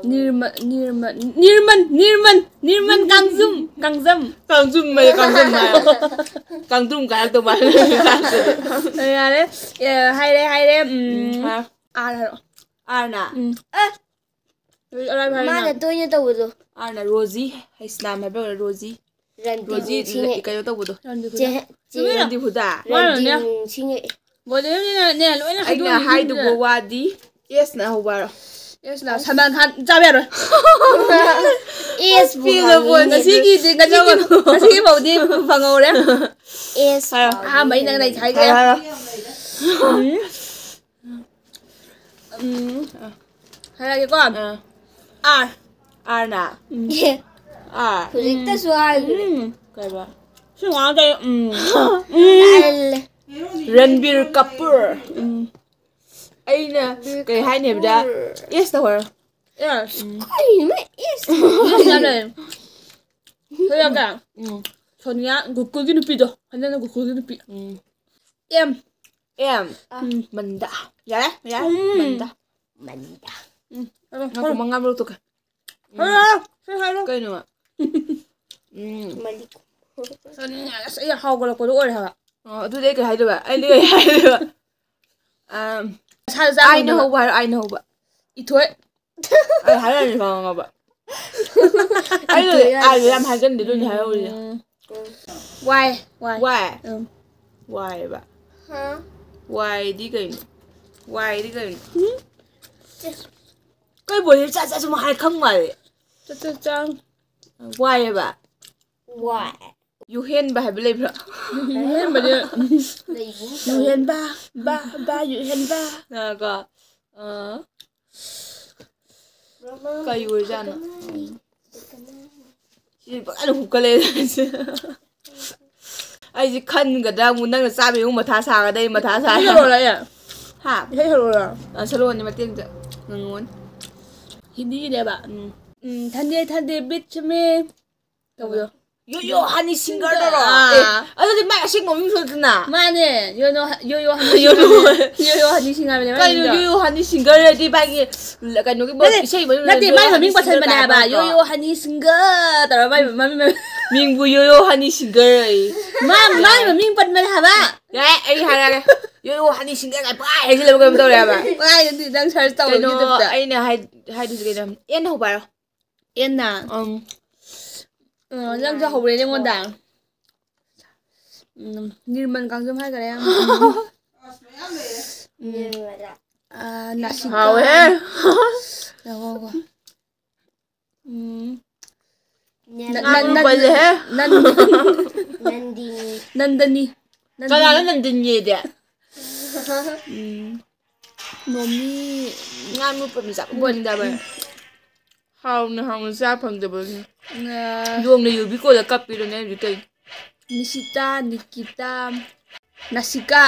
ꯅꯤꯔꯃ-, ꯅꯤꯔꯃ-, ꯅꯤꯔꯃꯟ, ꯅꯤꯔꯃꯟ, ꯅꯤꯔꯃꯟ ꯀꯥꯡꯖꯨꯝ, ꯀꯥꯡꯖꯝ꯫ ꯀꯥꯡꯖꯨꯝ ꯍꯥꯏꯌꯦ, ꯀꯥꯡꯖꯝ ꯍꯥꯏꯌꯦ꯫ ꯀꯥꯡꯖꯨꯝ ꯀꯥꯏꯔꯛꯇꯧ ꯃꯥꯜꯂꯦ꯫ ꯑ, ꯌꯥꯔꯦ꯫ ꯑ, ꯍꯥꯏꯔꯦ, ꯍꯥꯏꯔꯦ꯫ ꯎꯝ, ꯎꯝ, ꯍꯥꯏ꯫ ꯑꯥꯔ ꯍꯥꯏꯔꯛꯑꯣ꯫ ꯑꯥꯔꯅ? ꯎꯝ꯫ ꯑꯦ! ꯑꯗꯨꯗꯤ ꯑꯔꯥꯏꯕ ꯍꯥꯏꯔꯦꯅ꯫ ꯃꯥꯅ ꯇꯣꯏꯅ ꯇꯧꯕꯗꯣ꯫ ꯑꯥꯔꯅ ꯔꯣꯖꯤ, ꯍꯩꯁꯅꯥꯝ ꯍꯥꯏꯕ ꯔꯣꯖꯤ꯫ ꯔꯟꯕꯤꯔ ꯔꯣꯖꯤ ꯁꯤꯡꯍꯦ꯫ ꯀꯩꯅꯣ ꯇꯧꯕꯗꯣ꯫ ꯔꯟꯕꯤꯔ ꯆꯦ-, ꯍꯨꯗꯥ꯫ ꯆꯦ-, ꯆꯨꯝꯃꯤꯅ꯫ ꯔꯟꯗꯤꯞ ꯍꯨꯗꯥ꯫ ꯃꯥꯅꯅꯦ꯫ ꯔꯟꯕꯤꯔ ꯁꯤꯡꯍꯦ꯫ ꯕꯣꯗꯦꯝꯅꯤꯅ ꯅꯦ, ꯂꯣꯏꯅ ꯑꯩꯅ ꯍꯥꯏꯗꯣꯛꯑꯝꯃꯤꯅ ꯍꯥꯏꯗꯨꯕꯨ ꯍꯥꯏꯗꯨꯅ꯫ ꯋꯥꯗꯤ ꯑꯦꯁꯅ ꯍꯧꯕ ꯍꯥꯏꯔꯣ꯫ ꯑꯦꯁꯅ ꯁꯜꯃꯥꯟ ꯈꯥꯟ ꯆꯥꯕ ꯌꯥꯔꯣꯏ꯫ ꯑꯦꯁ ꯄꯦꯜꯂꯕꯣ ꯐꯪꯉꯤꯅꯦ꯫ ꯉꯁꯤꯒꯤꯗꯤ ꯉꯁꯤꯒꯤ, ꯉꯁꯤꯒꯤ ꯐꯥꯎꯗꯤ ꯐꯪꯍꯧꯔꯦ꯫ ꯑꯦꯁ ꯍꯥꯏꯔꯣ꯫ ꯐꯪꯉꯤꯅꯦ꯫ ꯑꯍꯥꯟꯕ ꯑꯩ ꯅꯪ ꯂꯩ ꯍꯥꯏꯒꯦ꯫ ꯍꯥꯏꯔꯣ, ꯍꯥꯏꯔꯣ꯫ ꯎꯝ꯫ ꯎꯝ꯫ ꯍꯥꯏꯔꯒꯦꯀꯣ꯫ ꯑꯥ꯫ ꯑꯥꯔ꯫ ꯑꯥꯔꯅ? ꯎꯝ꯫ ꯑꯦ꯫ ꯑꯥꯔ꯫ ꯍꯧꯖꯤꯛꯇꯁꯨ ꯍꯥꯏꯈ꯭ꯔꯦ꯫ ꯎꯝ꯫ ꯀꯩꯕ? ꯁꯤ ꯉꯥꯡꯗꯣꯏ-, ꯎꯝ꯫ ꯇꯜꯂꯦ꯫ ꯔꯟꯕꯤꯔ ꯀꯄꯨꯔ꯫ ꯎꯝ꯫ ꯑꯩꯅ ꯔꯟꯕꯤꯔ ꯀꯩ ꯍꯥꯏꯅꯤ ꯍꯥꯏꯕꯗ, ꯀꯄꯨꯔ꯫ ꯑꯦꯁ ꯇꯧꯍꯧꯔꯣ꯫ ꯑꯦꯁ꯫ ꯎꯝ꯫ ꯀꯩꯅꯣ ꯑꯦꯁ? ꯑꯦꯁ ꯌꯥꯝ ꯂꯩ꯫ ꯍꯣꯏ, ꯌꯥꯝ ꯂꯩ꯫ ꯎꯝ꯫ ꯁꯣꯅꯤꯌꯥ, ꯒꯣꯀꯨꯜꯒꯤ ꯅꯨꯄꯤꯗꯣ꯫ ꯍꯟꯗꯛꯅ ꯒꯣꯀꯨꯜꯒꯤ ꯅꯨꯄꯤ꯫ ꯎꯝ꯫ ꯑꯦꯝ꯫ ꯑꯦꯝ꯫ ꯎꯝ꯫ ꯃꯟꯗꯥ꯫ ꯌꯥꯔꯦ, ꯌꯥꯔꯦ꯫ ꯎꯝ꯫ ꯃꯟꯗꯥ꯫ ꯃꯟꯗꯥ꯫ ꯎꯝ꯫ ꯉꯥꯏꯈꯣ, ꯃꯉꯥ ꯃꯔꯨ ꯇꯣꯛꯀꯦ꯫ ꯎꯝ꯫ ꯍꯥꯏꯔꯣ, ꯁꯤ ꯍꯥꯏꯔꯣ꯫ ꯀꯩꯅꯣ? ꯎꯝ꯫ ꯃꯂꯤꯛ꯫ ꯆꯥꯅꯤꯡꯉꯦ꯫ ꯑꯁ, ꯑꯩ ꯍꯥꯎꯒꯠꯂꯛꯄꯗꯣ ꯑꯣꯏꯔꯦ ꯍꯥꯏꯕ꯫ ꯑꯣ, ꯑꯗꯨꯗꯤ ꯑꯩ ꯀꯩ ꯍꯥꯏꯗꯣꯏꯕ? ꯑꯩꯗꯤ ꯀꯩ ꯍꯥꯏꯗꯣꯏꯕ? ꯑꯝ, ꯃꯁꯥꯗ ꯆꯥ ꯑꯥꯏꯅ ꯉꯝꯗꯕ꯫ ꯍꯧꯕ ꯍꯥꯏꯔꯣ, ꯑꯥꯏꯅ ꯍꯧꯕ꯫ ꯏꯊꯣꯏ꯫ ꯑꯩ ꯍꯥꯏꯔꯛꯑꯅꯤ ꯈꯪꯉꯕ꯫ ꯑꯩ ꯏꯊꯣꯏ ꯍꯥꯏꯔꯤꯁꯦ꯫ ꯑꯥꯏꯗꯣ ꯌꯥꯝ ꯍꯥꯏꯒꯟꯗꯦ, ꯑꯗꯨꯅꯤ ꯍꯥꯏꯍꯧꯔꯤꯁꯦ꯫ ꯎꯝ꯫ ꯋꯥꯏ, ꯋꯥꯏ꯫ ꯋꯥꯏ? ꯎꯝ꯫ ꯋꯥꯏꯕ꯫ ꯍꯥ? ꯋꯥꯏꯗꯤ ꯀꯩꯅꯣ? ꯋꯥꯏꯗꯤ ꯀꯩꯅꯣ? ꯎꯝ? ꯀꯩ ꯕꯣꯜꯁꯦ ꯆꯥ ꯆꯥ ꯁꯨꯝ ꯍꯥꯏ ꯈꯪ ꯃꯥꯜꯂꯦ꯫ ꯆꯥ ꯆꯥ ꯆꯥ꯫ ꯋꯥꯏꯌꯦꯕ꯫ ꯋꯥꯏ꯫ ꯌꯨꯍꯦꯟꯕ ꯍꯥꯏꯕ ꯂꯩꯕ꯭ꯔꯥ? ꯌꯨꯍꯦꯟꯕꯗꯤ ꯂꯩꯕꯅꯤ꯫ ꯌꯨꯍꯦꯟꯕ, ꯕꯥ, ꯕꯥ, ꯌꯨꯍꯦꯟꯕ꯫ ꯉꯥꯏꯈꯣ꯫ ꯑ, ꯀꯩ ꯑꯣꯏꯔꯖꯥꯠꯅꯣ? ꯁꯤꯗꯤ ꯐꯖꯅ ꯍꯨꯛꯀꯠꯂꯛꯑꯦ꯫ ꯑꯩꯁꯦ ꯈꯟꯒꯗ꯭ꯔꯥ ꯑꯃꯨꯛ, ꯅꯪꯅ ꯆꯥꯕꯩ ꯑꯃꯨꯛ ꯃꯊꯥ ꯁꯥꯒꯗ꯭ꯔꯥ, ꯑꯩ ꯃꯊꯥ ꯁꯥꯏ꯫ ꯏꯁꯩ ꯁꯛꯂꯛꯑꯣꯔꯥ ꯑꯩ? ꯍꯥ? ꯏꯁꯩ ꯁꯛꯂꯛꯑꯣꯔꯥ? ꯑ, ꯁꯛꯂꯛꯑꯣꯅꯦ ꯃꯇꯦꯛ ꯑꯝꯇ ꯉꯪꯉꯣꯅꯦ꯫ ꯍꯤꯟꯗꯤꯒꯤꯅꯦꯕ꯫ ꯎꯝ꯫ ꯎꯝ, ꯊꯟꯗꯦ ꯊꯟꯗꯦ ꯕꯤꯠꯁ ꯃꯦ ꯇꯧꯕꯗꯣ꯫ ꯌꯣ ꯌꯣ ꯍꯅꯤ ꯁꯤꯡꯒꯔꯗꯔꯣ? ꯑꯥ꯫ ꯑꯦ, ꯑꯗꯨꯗꯤ ꯃꯥꯏ ꯑꯁꯦꯡꯕ ꯃꯃꯤꯡ ꯊꯣꯛꯇꯅ꯫ ꯃꯥꯅꯦ, ꯌꯣꯅꯣ-, ꯌꯣ ꯌꯣ ꯍꯅꯤ ꯌꯣꯅꯣ꯫ ꯁꯤꯡꯒꯔꯅꯦ꯫ ꯌꯣ ꯌꯣ ꯍꯅꯤ ꯁꯤꯡꯒꯔꯅꯦ ꯀꯩꯅꯣ, ꯃꯃꯤꯡꯗꯣ꯫ ꯌꯣ ꯌꯣ ꯍꯅꯤ ꯁꯤꯡꯒꯔ ꯍꯥꯏꯗꯤ ꯃꯥꯒꯤ ꯀꯩꯅꯣꯒꯤ ꯅꯠꯇꯦ, ꯏꯁꯩ ꯃꯃꯤꯡ ꯅꯠꯇꯦ, ꯌꯣ ꯃꯥꯏ ꯌꯣ ꯍꯅꯤ ꯃꯃꯤꯡ ꯁꯤꯡꯒꯔ ꯄꯁꯟꯕꯅꯦ ꯀꯥꯏ ꯍꯥꯏꯕ꯫ ꯍꯥꯏꯕ ꯌꯣ ꯅꯠꯇ꯭ꯔꯣ? ꯌꯣ ꯍꯅꯤ ꯁꯤꯡꯒꯔ ꯇꯧꯔ ꯃꯥꯏ ꯃꯃꯤꯡ, ꯃꯃꯤꯡ꯫ ꯃꯤꯡꯕꯨ ꯌꯣ ꯌꯣ ꯍꯅꯤ ꯁꯤꯡꯒꯔ ꯑꯌꯦ꯫ ꯃꯥ, ꯃꯥꯏ ꯃꯃꯤꯡ ꯄꯟꯕꯅꯦ ꯍꯥꯏꯕ꯫ ꯌꯥꯔꯦ, ꯑꯩ ꯍꯥꯏꯔꯛꯑꯒꯦ꯫ ꯌꯣ ꯌꯣ ꯍꯅꯤ ꯁꯤꯡꯒꯔ ꯀꯥꯏ ꯄꯪꯍꯥꯏ ꯍꯥꯏꯖꯤꯜꯂꯕ ꯀꯩꯅꯣꯝ ꯇꯧꯔꯦ ꯍꯥꯏꯕ꯫ ꯄꯪꯍꯥꯏ ꯍꯥꯏꯖꯤꯜꯂꯤ, ꯅꯪ search ꯇꯧꯔꯣ ꯀꯩꯅꯣ, YouTube-ꯇ꯫ ꯑꯩꯅ ꯍꯥꯏ-, ꯍꯥꯏꯗꯣꯏꯁꯦ ꯀꯩꯅꯣ? ꯑꯦꯟꯅ ꯍꯧꯕ ꯍꯥꯏꯔꯣ꯫ ꯑꯦꯟꯅ? ꯑꯪ꯫ ꯑ, ꯅꯪꯁꯨ ꯍꯧꯔꯦꯅꯦ ꯑꯩꯉꯣꯟꯗ꯫ ꯎꯝ, ꯅꯤꯔꯃꯜ ꯀꯥꯡꯖꯝ ꯍꯥꯏꯈꯔꯦ꯫ ꯎꯝ꯫ ꯎꯝ꯫ ꯑ, ꯅꯥꯁꯤꯀꯥ꯫ ꯍꯥꯎꯋꯦꯍꯦ꯫ ꯉꯥꯏꯈꯣ, ꯉꯥꯏꯈꯣ꯫ ꯎꯝ꯫ ꯅꯦ-, ꯅ-, ꯅ-, ꯅ-, ꯄꯜꯂꯦꯍꯦ꯫ ꯅꯟ-, ꯅꯟꯗꯤꯅꯤ꯫ ꯅꯟꯗꯅꯤ꯫ ꯀꯅꯥꯅꯣ ꯅꯟꯗꯅꯤ꯫ ꯅꯟꯗꯅꯤꯗꯤ? ꯎꯝ꯫ ꯅꯣꯃꯤ꯫ ꯉꯥ ꯃꯔꯨ ꯄꯟꯕ ꯆꯥꯕ ꯕꯣꯠ-, ꯐꯪꯗꯕ꯫ ꯎꯝ꯫ ꯍꯥꯎꯅ ꯍꯥꯎꯅ ꯆꯥ ꯐꯪꯗꯕꯒꯤ꯫ ꯉꯥ-, ꯌꯣꯡꯅ ꯌꯨꯕꯤ ꯀꯣꯜꯂ ꯀꯞꯄꯤꯔꯣꯅꯦ ꯍꯧꯖꯤꯛ ꯇꯧꯔꯤꯁꯦ꯫ ꯅꯤꯁꯤꯇꯥ, ꯅꯤꯀꯤꯇꯥ, ꯅꯥꯁꯤꯀꯥ꯫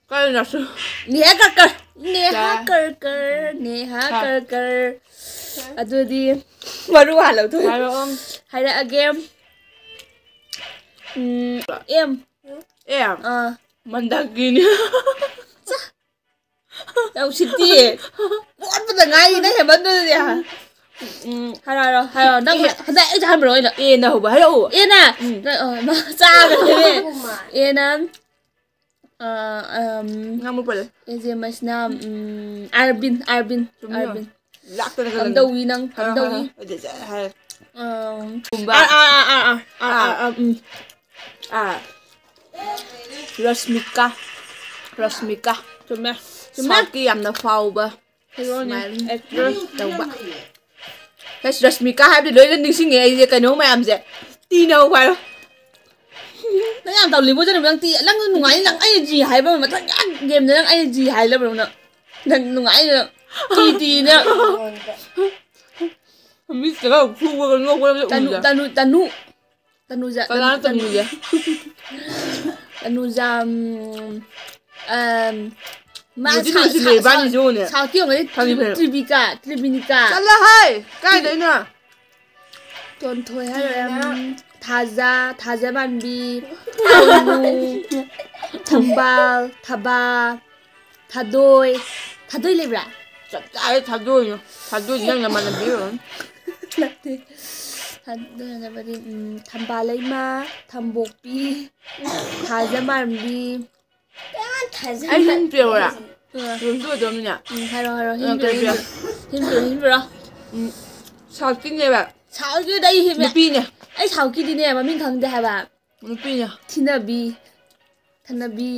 ꯀꯔꯤꯅꯣ ꯁꯨ-, ꯅꯦꯍꯥ ꯀꯔꯀꯔ, ꯅꯦꯍꯥ ꯀꯌꯥ? ꯀꯔꯀꯔ, ꯅꯦꯍꯥ ꯍꯥ꯫ ꯀꯔꯀꯔ꯫ ꯑꯗꯨꯗꯤ ꯃꯔꯨ ꯍꯥꯟꯅ ꯂꯧꯊꯣꯛ-, ꯍꯥꯏꯔꯛꯑꯣ꯫ ꯍꯥꯏꯔꯛꯑꯒꯦ꯫ ꯎꯝ, ꯑꯦꯝ꯫ ꯑꯦꯝ? ꯑꯥ꯫ ꯃꯟꯗꯥꯀꯤꯅꯤ꯫ ꯆꯥ꯫ ꯌꯥꯝ ꯎꯁꯤꯠꯇꯤꯌꯦ꯫ ꯂꯣꯠꯄꯗ ꯉꯥꯏꯔꯤ ꯅꯪ ꯍꯦꯟꯃꯟꯗꯨꯗꯤ꯫ ꯎꯝ, ꯍꯥꯏꯔꯣ, ꯍꯥꯏꯔꯣ, ꯍꯥꯏꯔꯣ꯫ ꯅꯪ ꯑꯦ꯫ ꯍꯟꯗꯛ ꯑꯩꯁꯦ ꯍꯥꯏꯕ꯭ꯔꯣ ꯑꯩꯅ? ꯑꯦꯅ ꯍꯧꯕ, ꯍꯥꯏꯔꯛꯑꯣ꯫ ꯑꯦꯅ? ꯎꯝ꯫ ꯅꯪ, ꯑ, ꯃꯥ ꯆꯥꯒ꯭ꯔꯦꯅꯦ꯫ ꯑꯦꯅ, ꯑ, ꯑꯝ, ꯉꯥ ꯃꯔꯨ ꯄꯜꯂꯦ꯫ ꯑꯦꯖꯦ ꯃꯁꯤꯅ, ꯎꯝ, ꯑꯥꯔꯕꯤꯟ, ꯑꯥꯔꯕꯤꯟ, ꯑꯥꯔꯕꯤꯟ꯫ ꯂꯥꯛꯇꯅꯒ ꯂꯪ-, ꯀꯝꯗꯧꯋꯤ ꯅꯪ? ꯍꯥꯏꯔꯣ, ꯀꯝꯗꯧꯋꯤ? ꯍꯥꯏꯔꯣ꯫ ꯑꯗꯨꯗꯤ ꯍꯥꯏꯔꯣ꯫ ꯑꯝ, ꯒꯨꯝꯕ꯫ ꯑꯥꯔ, ꯑꯥꯔ, ꯑꯥ, ꯎꯝ꯫ ꯑꯥ꯫ ꯔꯁꯃꯤꯀꯥ꯫ ꯔꯁꯃꯤꯀꯥ꯫ ꯆꯨꯝꯃꯦ꯫ ꯆꯨꯝꯃꯦ꯫ ꯁꯥꯎꯠꯀꯤ ꯌꯥꯝꯅ ꯐꯥꯎꯕ꯫ ꯍꯦꯔꯣꯅꯤ, smile ꯑꯦꯛꯇ꯭ꯔꯦꯁ꯫ ꯇꯧꯕ꯫ ꯑꯁ, ꯔꯁꯃꯤꯀꯥ ꯍꯥꯏꯕꯗꯤ ꯂꯣꯏꯅ ꯅꯤꯡꯁꯤꯡꯉꯦ ꯑꯩꯁꯦ ꯀꯩꯅꯣ ꯃꯌꯥꯝꯁꯦ꯫ ꯇꯤꯅ ꯍꯧꯕ ꯍꯥꯏꯔꯣ꯫ ꯅꯪ ꯌꯥꯝ ꯇꯧꯂꯤꯕꯣ, ꯅꯪ ꯇꯤ-, ꯅꯪ ꯅꯨꯡꯉꯥꯏꯅꯤ, ꯅꯪ ꯑꯩ ꯖꯤ ꯍꯥꯏꯕ ꯃꯊꯪ ꯌꯥꯝ ꯒꯦꯝꯗ ꯅꯪ ꯑꯩ ꯖꯤ ꯍꯥꯏ ꯂꯩꯕ꯭ꯔꯣ ꯅꯪ? ꯅꯪ ꯅꯨꯡꯉꯥꯏꯅ ꯇꯤ ꯇꯤꯅ꯫ ꯃꯤꯠꯁꯤꯗ ꯈꯨꯕꯒ ꯅꯣꯛꯄꯒ ꯇꯅꯨ, ꯎꯏꯗ꯫ ꯇꯅꯨ, ꯇꯅꯨ꯫ ꯇꯅꯨꯖ, ꯀꯅꯥꯅꯣ ꯇꯅꯨ, ꯇꯅꯨ꯫ ꯇꯅꯨꯖ? ꯇꯅꯨꯖ, ꯎꯝ, ꯑꯝ, ꯃꯥ ꯂꯣꯏꯗꯤ ꯁꯥ-, ꯂꯣꯏꯁꯤꯜꯂꯦ ꯁꯥ-, ꯏꯕꯥꯅꯤꯁꯨ ꯁꯥ-, ꯌꯦꯡꯉꯨꯅꯦ꯫ ꯁꯥꯎꯠꯀꯤ ꯑꯣꯏꯔꯝꯒꯅꯤ꯫ ꯈꯪꯉꯤ, ꯈꯪꯉꯤ꯫ ꯇ꯭ꯔꯤꯕꯤꯀꯥ, ꯇ꯭ꯔꯤꯕꯤꯅꯤꯀꯥ꯫ ꯆꯠꯂꯣꯍꯦ! ꯀꯥꯏꯗꯩꯅꯣ? ꯇꯣꯟꯊꯣꯏ ꯍꯥꯏꯔꯣ ꯌꯥꯝ꯫ ꯊꯥꯖ, ꯊꯥꯖ ꯃꯥꯟꯕꯤ, ꯊꯧꯅꯨ, ꯊꯝꯕꯥꯜ, ꯊꯕꯥ, ꯊꯥꯗꯣꯏ꯫ ꯊꯥꯗꯣꯏ ꯂꯩꯕ꯭ꯔꯥ? ꯆꯞ ꯆꯥꯔꯦ ꯊꯥꯗꯣꯏꯅ꯫ ꯊꯥꯗꯣꯏ ꯅꯪ ꯅꯃꯥꯟꯅꯕꯤ ꯑꯣꯏꯔꯝꯅꯤ꯫ ꯅꯠꯇꯦ꯫ ꯊꯥꯗꯣꯏ ꯍꯥꯏꯕꯗꯤ, ꯎꯝ, ꯊꯝꯕꯥꯜ ꯂꯩꯃ, ꯊꯝꯕꯣꯛꯄꯤ, ꯊꯥꯖ ꯃꯥꯟꯕꯤ꯫ ꯑꯩ ꯍꯤꯟ ꯄꯤꯔꯛꯎꯔꯥ? ꯑ꯫ ꯂꯣꯏꯁꯨ ꯑꯣꯏꯗꯧꯔꯃꯤꯅ꯫ ꯎꯝ, ꯍꯥꯏꯔꯣ, ꯍꯥꯏꯔꯣ꯫ ꯑ, ꯍꯤꯟ ꯄꯤꯔꯣ, ꯀꯩ ꯍꯤꯟ ꯄꯤꯔꯣ? ꯄꯤꯔꯣ? ꯍꯤꯟ ꯄꯤꯔꯣ, ꯍꯤꯟ ꯄꯤꯔꯣ꯫ ꯎꯝ, ꯁꯥꯎꯠꯀꯤꯅꯦꯕ꯫ ꯁꯥꯎꯠꯀꯤꯗ ꯑꯩ ꯍꯤꯟ ꯅꯨꯄꯤꯅꯦ꯫ ꯑꯩ ꯁꯥꯎꯠꯀꯤꯗꯤꯅꯦ ꯃꯃꯤꯡ ꯈꯪꯗꯦ ꯍꯥꯏꯕ꯫ ꯅꯨꯄꯤꯅꯦ꯫ ꯊꯤꯅꯕꯤ꯫ ꯊꯅꯕꯤ꯫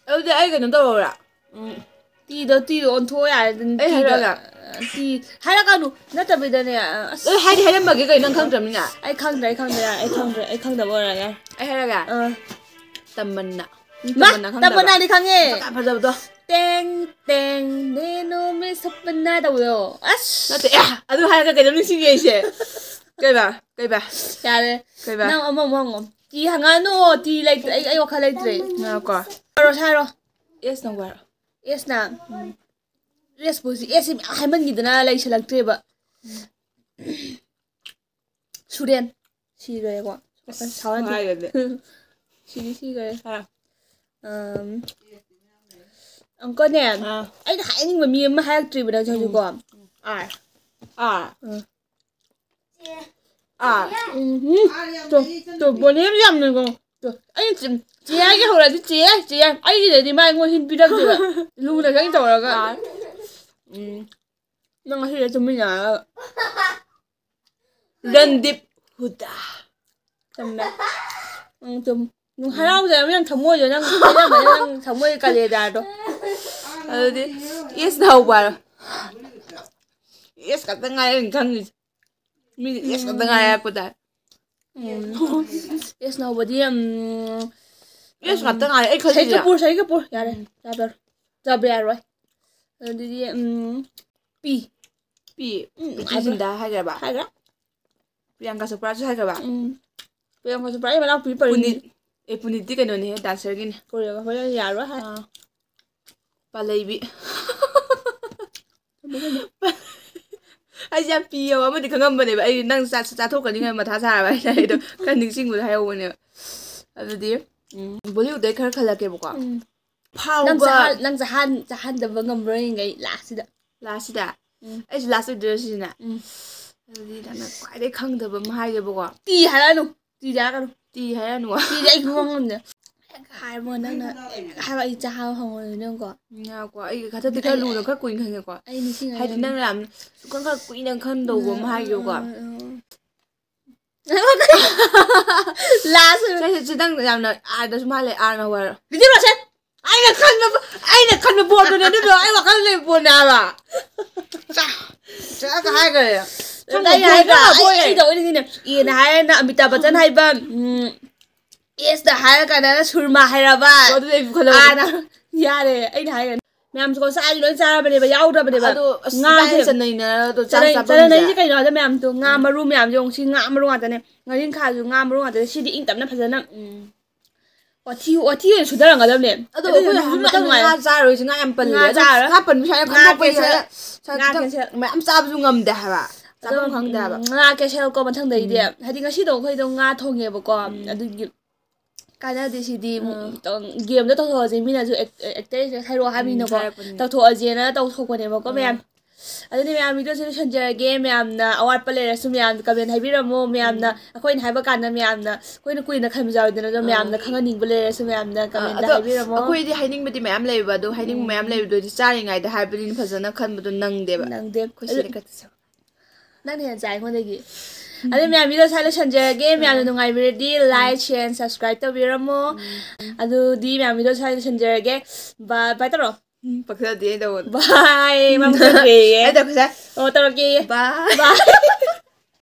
ꯑꯗꯨꯗꯤ ꯑꯩ ꯀꯩꯅꯣ ꯇꯧꯔꯛꯎꯔꯥ? ꯎꯝ꯫ ꯇꯤꯗꯣ, ꯇꯤꯗꯣ ꯑꯣꯟꯊꯣꯛꯑꯣ ꯌꯥꯔꯦ, ꯑꯗꯨꯝ ꯑꯩ ꯇꯤꯗꯣ, ꯍꯥꯏꯔꯛꯑꯒ? ꯑ, ꯇꯤ-, ꯍꯥꯏꯔꯛꯀꯅꯨ, ꯅꯠꯇꯕꯤꯗꯅꯦ, ꯑ, ꯑꯁ꯫ ꯑꯦ, ꯍꯥꯏꯗꯤ ꯍꯥꯏꯔꯝꯃꯒꯦ ꯀꯩꯅꯣ, ꯅꯪ ꯈꯪꯗ꯭ꯔꯕꯅꯤꯅ꯫ ꯑꯩ ꯈꯪꯗ꯭ꯔꯦ, ꯑꯩ ꯈꯪꯗ꯭ꯔꯦ, ꯌꯥꯔꯦ, ꯑꯩ ꯈꯪꯗ꯭ꯔꯦ, ꯑꯩ ꯈꯪꯗꯕ ꯑꯣꯏꯔꯒꯦ꯫ ꯑꯩ ꯍꯥꯏꯔꯛꯑꯒꯦ? ꯑ꯫ ꯇꯃꯟꯅꯥ꯫ ꯃꯥ, ꯇꯃꯟꯅꯥ ꯈꯪꯗꯕ꯭ꯔꯥ? ꯇꯃꯟꯅꯥꯗꯤ ꯈꯪꯉꯦ꯫ ꯃꯁꯛ ꯌꯥꯝ ꯐꯖꯕꯗꯣ꯫ ꯇꯦꯡ, ꯇꯦꯡ, ꯅꯦꯅꯣ ꯃꯦ ꯁꯄꯅꯥ ꯇꯧꯕꯗꯣ꯫ ꯑꯁ꯫ ꯅꯠꯇꯦ, ꯑꯦ, ꯑꯗꯨ ꯍꯥꯏꯔꯒ ꯀꯩꯅꯣꯝ ꯅꯤꯡꯁꯤꯡꯉꯦ ꯑꯩꯁꯦ꯫ ꯀꯩꯕ? ꯀꯩꯕ? ꯌꯥꯔꯦ꯫ ꯀꯩꯕ? ꯅꯪ ꯑꯃꯃꯨꯛ ꯍꯪꯉꯣ꯫ ꯇꯤ ꯍꯪꯉꯛꯑꯅꯨ, ꯇꯤ ꯂꯩꯇ꯭ꯔꯦ, ꯑꯩ, ꯑꯩ ꯋꯥꯈꯜ ꯂꯩꯇ꯭ꯔꯦ꯫ ꯉꯥꯏꯈꯣꯀꯣ꯫ ꯁꯥꯔꯣ, ꯁꯥꯔꯣ꯫ ꯑꯦꯁ ꯅꯧꯕ ꯍꯥꯏꯔꯣ꯫ ꯑꯦꯁꯅ? ꯎꯝ꯫ ꯑꯦꯁꯄꯨ ꯍꯧꯖꯤꯛ ꯑꯦꯁꯁꯤ ꯃꯌꯥꯝ ꯍꯥꯏꯃꯟꯈꯤꯗꯅ ꯂꯩꯁꯜꯂꯛꯇ꯭ꯔꯦꯕ꯫ ꯁꯨꯔꯦꯟ꯫ ꯁꯤꯈ꯭ꯔꯦꯀꯣ꯫ ꯑꯁ, ꯁꯥꯎ ꯌꯥꯗꯦ꯫ ꯍꯥꯏꯔꯗꯤ꯫ ꯁꯤꯗꯤ ꯁꯤꯈ꯭ꯔꯦ꯫ ꯍꯥꯏꯔꯣ꯫ ꯑꯝ, ꯑꯪꯀꯅꯦ, ꯑꯥ꯫ ꯑꯩꯅ ꯍꯥꯏꯅꯤꯡꯕ ꯃꯤ ꯑꯃ ꯍꯥꯏꯔꯛꯇ꯭ꯔꯤꯕ ꯅꯪꯁꯦ ꯎꯝ꯫ ꯍꯧꯖꯤꯛꯀꯣ꯫ ꯑꯥꯔ꯫ ꯑꯥꯔ꯫ ꯎꯝ꯫ ꯑꯥꯔ꯫ ꯎꯝ꯫ ꯇꯣ, ꯇꯣ, ꯕꯣꯅꯦ ꯌꯥꯝ ꯌꯥꯝꯅꯀꯣ꯫ ꯇꯣ, ꯑꯩꯅ ꯆꯤ-, ꯆꯦ ꯍꯥꯏꯒꯦ ꯍꯧꯔꯗꯤ ꯆꯦ, ꯆꯦ꯫ ꯑꯩꯒꯤꯗꯗꯤ ꯃꯥ ꯑꯩꯉꯣꯟꯗ ꯍꯤꯟ ꯄꯤꯔꯛꯇꯦꯕ꯫ ꯂꯨꯅ ꯈꯤꯇꯪ ꯇꯧꯔꯒ꯫ ꯑꯥꯔ꯫ ꯎꯝ꯫ ꯅꯪ ꯉꯁꯤꯗꯤ ꯇꯨꯃꯤꯟꯅꯔꯒ꯫ ꯔꯟꯗꯤꯞ ꯍꯨꯗꯥ꯫ ꯆꯨꯝꯃꯦ꯫ ꯎꯝ, ꯆꯨꯝ-, ꯎꯝ, ꯍꯔꯥꯎꯖꯔꯝꯅꯤ ꯅꯪ ꯊꯃꯣꯏꯗꯣ, ꯅꯪ ꯄꯦꯜꯂꯝꯃꯅꯤ ꯅꯪ ꯊꯃꯣꯏ ꯀꯂꯦꯖꯥꯗꯣ꯫ ꯑꯗꯨꯗꯤ ꯑꯦꯁꯅ ꯍꯧꯕ ꯍꯥꯏꯔꯣ꯫ ꯑꯦꯁ ꯈꯛꯇ ꯉꯥꯏꯔꯦ ꯑꯩꯅ ꯈꯪꯉꯤꯁꯦ꯫ ꯃꯤꯗꯤ ꯑꯦꯁ ꯈꯛꯇ ꯉꯥꯏꯔꯦ ꯍꯥꯏꯔꯛꯄ ꯇꯥꯏ꯫ ꯎꯝ꯫ ꯑꯦꯁꯅ ꯍꯧꯕꯗꯤ, ꯎꯝ, ꯑꯦꯁ ꯉꯥꯛꯇ ꯉꯥꯏꯔꯦ ꯑꯩ ꯁꯍꯤ ꯈꯜꯂꯤꯁꯦ꯫ ꯀꯄꯨꯔ, ꯁꯍꯤ ꯀꯄꯨꯔ꯫ ꯌꯥꯔꯦ, ꯎꯝ꯫ ꯌꯥꯕ ꯌꯥꯔꯣꯏ꯫ ꯌꯥꯕ ꯌꯥꯔꯣꯏ꯫ ꯑꯗꯨꯗꯤ, ꯎꯝ, ꯄꯤ꯫ ꯄꯤ꯫ ꯎꯝ, ꯄ꯭ꯔꯤꯇꯤ ꯍꯥꯏꯕ꯭ꯔꯥ? ꯖꯤꯟꯇꯥ ꯍꯥꯏꯈ꯭ꯔꯕ? ꯍꯥꯏꯈ꯭ꯔꯥ? ꯄ꯭ꯔꯤꯌꯥꯡꯀꯥ ꯆꯣꯄ꯭ꯔꯥꯁꯨ ꯍꯥꯏꯈ꯭ꯔꯕ? ꯎꯝ꯫ ꯄ꯭ꯔꯤꯌꯥꯡꯀꯥ ꯆꯣꯄ꯭ꯔꯥꯒꯤ ꯃꯅꯥꯎꯄꯤ ꯄꯔꯤꯅꯤ꯫ ꯄꯨꯅꯤꯠ꯫ ꯑꯦ, ꯄꯨꯅꯤꯠꯇꯤ ꯀꯩꯅꯣꯅꯦꯍꯦ, ꯗꯥꯟꯁꯔꯒꯤꯅꯦ꯫ ꯀꯣꯔꯤꯌꯣꯒ꯭ꯔꯥꯐꯔ ꯌꯥꯔꯣꯏ ꯍꯥꯏ꯫ ꯑꯥ꯫ ꯄꯥꯂꯩꯕꯤ꯫ ꯊꯝꯃꯣ, ꯊꯝꯃꯣ꯫ ꯑꯩꯁꯦ ꯌꯥꯝ ꯄꯤꯌꯦꯕ꯫ ꯑꯃꯗꯤ ꯈꯪꯉꯝꯕꯅꯦꯕ, ꯑꯩ ꯅꯪ ꯆꯥ- ꯆꯥꯊꯣꯛꯀꯅꯤ ꯈꯟ ꯃꯊꯥ ꯁꯥꯔꯕ ꯍꯥꯏꯇꯥꯔꯦ꯫ ꯑꯗꯣ ꯈꯔ ꯅꯤꯡꯁꯤꯡꯕꯗ ꯍꯥꯏꯍꯧꯕꯅꯦꯕ꯫ ꯑꯗꯨꯗꯤ ꯎꯝ, ꯕꯣꯂꯤꯋꯨꯗꯇꯩ ꯈꯔ ꯈꯜꯂꯛꯀꯦꯕꯀꯣ꯫ ꯎꯝ. ꯐꯥꯎꯕ ꯅꯪ ꯆꯍꯥꯟ ꯅꯪ ꯆꯍꯥꯟ ꯆꯍꯥꯟꯗꯕ ꯉꯝꯕ꯭ꯔꯣ ꯌꯦꯡꯒꯦ ꯑꯩ ꯂꯥꯁꯁꯤꯗ꯫ ꯂꯥꯁꯁꯤꯗ ꯎꯝ. ꯑꯩꯁꯨ ꯂꯥꯁ ꯑꯣꯏꯗꯣꯏꯔꯣ ꯁꯤꯁꯤꯅ? ꯎꯝ. ꯑꯗꯨꯗꯤ ꯅꯪꯅ ꯈ꯭ꯋꯥꯏꯗꯩ ꯈꯪꯗꯕ ꯑꯃ ꯍꯥꯏꯒꯦꯕꯀꯣ꯫ ꯇꯤ ꯍꯥꯏꯔꯛꯑꯅꯨ꯫ ꯇꯤꯗꯤ ꯍꯥꯏꯔꯛꯀꯅꯨ꯫ ꯇꯤ ꯍꯥꯏꯔꯛꯑꯅꯨ꯫ ꯇꯤꯗꯤ ꯑꯩ ꯈꯪꯕ ꯉꯝꯗꯦ꯫ ꯍꯦꯛ ꯍꯥꯏꯔꯕꯣ ꯅꯪꯅ? ꯍꯦꯛ ꯍꯥꯏꯕ ꯑꯩ ꯆꯥꯕ ꯐꯪꯉꯣꯏꯗꯣꯏꯅꯦꯀꯣ꯫ ꯉꯥꯏꯈꯣꯀꯣ, ꯑꯩ ꯈꯟꯊꯗꯤ ꯈꯔ ꯂꯨꯅ ꯈꯔ ꯀꯨꯏꯅ ꯈꯟꯒꯦꯀꯣ꯫ ꯑꯩ ꯅꯤꯡꯁꯤꯡꯉꯦ꯫ ꯍꯥꯏꯗꯤ ꯅꯪꯅ ꯌꯥꯝ ꯁꯨꯡꯈꯟ ꯈꯟ ꯀꯨꯏꯅ ꯈꯟꯗꯧꯕ ꯑꯃ ꯍꯥꯏꯒꯦꯀꯣ꯫ ꯎꯝ, ꯎꯝ, ꯎꯝ. ꯂꯥꯁ ꯑꯣꯏꯕ꯫ ꯁꯦ, ꯁꯦ, ꯁꯦ, ꯅꯪ ꯌꯥꯝꯅ ꯑꯥꯔꯗꯁꯨ ꯃꯥꯜꯂꯦ, ꯑꯥꯔꯅ ꯍꯧꯕ ꯍꯥꯏꯔꯣ꯫ ꯕꯤꯗꯤꯑꯣ ꯂꯣꯏꯁꯟ! ꯑꯩꯅ ꯈꯟꯕ ꯄꯣ-, ꯑꯩꯅ ꯈꯟꯕ ꯄꯣꯠꯇꯨꯅꯦ ꯑꯗꯨꯗꯣ ꯑꯩ ꯋꯥꯈꯜ ꯂꯩꯕ ꯄꯣꯠꯅꯦ ꯍꯥꯏꯕ꯫ ꯆꯥ-, ꯆꯥꯒ ꯍꯥꯏꯈ꯭ꯔꯦ꯫ ꯑꯩꯅ ꯍꯥꯏꯗ꯭ꯔꯥ? ꯑꯩ, ꯑꯩ ꯇꯧꯔꯤꯁꯤꯅꯦ꯫ ꯑꯦꯅ ꯍꯥꯏꯔꯒꯅ ꯑꯃꯤꯇꯥꯕ ꯕꯆꯟ ꯍꯥꯏꯕ, ꯎꯝ, ꯑꯦꯁꯇ ꯍꯥꯏꯔ ꯀꯥꯟꯗꯅ ꯁꯨꯔꯃꯥ ꯍꯥꯏꯔꯕ꯫ ꯑꯣ, ꯑꯗꯨꯗꯤ ꯑꯩ ꯈꯜꯍꯧꯗ꯭ꯔꯦ꯫ ꯑꯥꯅ-, ꯌꯥꯔꯦ, ꯑꯩꯅ ꯍꯥꯏꯈ꯭ꯔꯦ꯫ ꯃꯌꯥꯝꯁꯨꯀꯣ ꯆꯥꯗꯤ ꯂꯣꯏ ꯆꯥꯔꯕꯅꯦꯕ, ꯌꯥꯎꯗ꯭ꯔꯕꯅꯦꯕ꯫ ꯑꯗꯣ ꯑꯁ, ꯉꯥꯁꯦ ꯏꯕꯥꯅꯤ ꯆꯠꯅꯩꯅ ꯑꯗꯣ ꯆꯥ ꯆꯥꯅ-, ꯆꯥꯐꯝꯁꯦ꯫ ꯆꯥꯅꯅꯩꯁꯦ ꯀꯩꯅꯣ ꯍꯥꯏꯗ ꯃꯌꯥꯝꯗꯣ ꯉꯥ ꯎꯝ꯫ ꯃꯔꯨ ꯃꯌꯥꯝꯁꯦ ꯌꯦꯡꯉꯨ, ꯁꯤ ꯉꯥ ꯃꯔꯨ ꯉꯥꯛꯇꯅꯦ, ꯉꯥꯔꯤꯡꯈꯥꯁꯨ ꯉꯥ ꯃꯔꯨ ꯉꯥꯛꯇꯅꯦ, ꯁꯤꯗꯤ ꯏꯪ ꯇꯞꯅ ꯐꯖꯅ ꯎꯝ꯫ ꯋꯥꯊꯤ, ꯋꯥꯊꯤ ꯑꯣꯏꯅ ꯁꯨꯊꯔꯝꯒꯗꯕꯅꯦ꯫ ꯑꯗꯣ ꯑꯗꯨꯅ ꯑꯩꯈꯣꯏꯅ ꯅꯨꯡꯁꯨ ꯍꯥꯏꯕ ꯃꯇꯝ ꯃꯇꯝꯗ ꯅꯨꯡꯉꯥꯏ꯫ ꯉꯥ ꯆꯥꯔꯣꯏꯁꯦ, ꯉꯥ ꯌꯥꯝ ꯄꯜꯂꯦ꯫ ꯉꯥ ꯑꯗꯣ ꯆꯥꯔꯣꯏ꯫ ꯉꯥ ꯄꯟꯕꯁꯨ ꯍꯥꯏꯔꯦ, ꯉꯥ ꯈꯟꯗꯣꯛꯄ cancel꯫ ꯌꯥꯔꯦ꯫ ꯉꯥ ꯈꯤꯇꯪ cancel꯫ ꯃꯌꯥꯝ ꯆꯥꯕꯁꯨ ꯉꯝꯗꯦ ꯍꯥꯏꯕ꯫ ꯑꯗꯣ, ꯆꯥꯐꯝ ꯈꯪꯗꯦ ꯍꯥꯏꯕ꯫ ꯎꯝ, ꯉꯥ cancel ꯀꯣ ꯃꯊꯪꯗꯩꯗꯤ꯫ ꯎꯝ꯫ ꯍꯥꯏꯗꯤ ꯉꯁꯤꯗꯣ ꯑꯩꯈꯣꯏꯗꯣ ꯉꯥ ꯊꯣꯡꯉꯦꯕꯀꯣ꯫ ꯎꯝ꯫ ꯑꯗꯨꯒꯤ ꯀꯥꯟꯅꯗꯦ ꯁꯤꯗꯤ꯫ ꯎꯝ꯫ ꯇꯧ-, game ꯗ ꯇꯧꯊꯣꯛꯑꯁꯦ, ꯃꯤꯅꯁꯨ act-, actor ꯁꯦ ꯍꯥꯏꯔꯛꯑꯣ ꯍꯥꯏꯕꯅꯤꯅꯀꯣ꯫ ꯎꯝ, ꯍꯥꯏꯔꯛꯄꯅꯤꯅ꯫ ꯇꯧꯊꯣꯛꯑꯁꯦꯅ ꯇꯧꯊꯣꯛꯄꯅꯦꯕꯀꯣ ꯎꯝ꯫ ꯃꯌꯥꯝ꯫ ꯑꯗꯨꯅꯦ ꯃꯌꯥꯝ, video ꯁꯦ ꯂꯣꯏꯁꯟꯖꯔꯒꯦ꯫ ꯃꯌꯥꯝꯅ ꯑꯋꯥꯠꯄ ꯂꯩꯔꯁꯨ ꯃꯌꯥꯝ comment ꯍꯥꯏꯕꯤꯔꯝꯃꯣ꯫ ꯃꯌꯥꯝꯅ ꯎꯝ꯫ ꯑꯩꯈꯣꯏꯅ ꯍꯥꯏꯕ ꯀꯥꯟꯗ ꯃꯌꯥꯝꯅ, ꯑꯩꯈꯣꯏꯅ ꯀꯨꯏꯅ ꯈꯟꯕꯁꯨ ꯌꯥꯎꯋꯤꯗꯅ, ꯑꯗꯣ ꯑꯥ꯫ ꯃꯌꯥꯝꯅ ꯈꯪꯍꯟꯅꯤꯡꯕ ꯂꯩꯔꯁꯨ ꯃꯌꯥꯝꯅ ꯑꯥ, comment ꯗ ꯑꯗꯣ ꯍꯥꯏꯕꯤꯔꯝꯃꯣ꯫ ꯑꯩꯈꯣꯏꯗꯤ ꯍꯥꯏꯅꯤꯡꯕꯗꯤ ꯃꯌꯥꯝ ꯂꯩꯕ, ꯑꯗꯣ ꯍꯥꯏꯅꯤꯡꯕ ꯃꯌꯥꯝ ꯎꯝ꯫ ꯂꯩꯕꯗꯣ ꯍꯥꯏꯗꯤ ꯆꯥꯔꯤꯉꯩꯗ ꯍꯥꯏꯕꯅꯤꯅ ꯐꯖꯅ ꯈꯟꯕꯗꯣ ꯅꯪꯗꯦꯕ꯫ ꯅꯪꯗꯦ꯫ ꯑꯩꯈꯣꯏ ꯑꯗꯨ ꯁꯤꯗ ꯈꯛꯇ ꯆꯠ- ꯅꯪꯅ ꯍꯦꯟꯅ ꯆꯥꯏ ꯑꯩꯉꯣꯟꯗꯒꯤ꯫ ꯑꯗꯨ ꯃꯌꯥꯝ, video ꯁ꯭ꯋꯥꯏ ꯂꯣꯏꯁꯟꯖꯔꯒꯦ꯫ ꯃꯌꯥꯝꯅ ꯑꯥ꯫ ꯅꯨꯡꯉꯥꯏꯕꯤꯔꯗꯤ like, share, subscribe ꯇꯧꯕꯤꯔꯝꯃꯣ꯫ ꯎꯝ꯫ ꯑꯗꯨꯗꯤ ꯃꯌꯥꯝ, video ꯁ꯭ꯋꯥꯏ ꯂꯣꯏꯁꯟꯖꯔꯒꯦ꯫ Bye, bye ꯇꯧꯔꯣ꯫ ꯎꯝ, ꯄꯛꯆꯗꯦ ꯑꯩ ꯇꯧꯕꯗꯣ꯫ Bye, ꯃꯥ ꯄꯛꯆꯗ꯭ꯔꯦꯌꯦ꯫ ꯑꯩ ꯇꯧꯈꯤꯁꯦ꯫ ꯑꯣ, ꯇꯧꯔꯛꯀꯦꯌꯦ꯫ Bye꯫ Bye꯫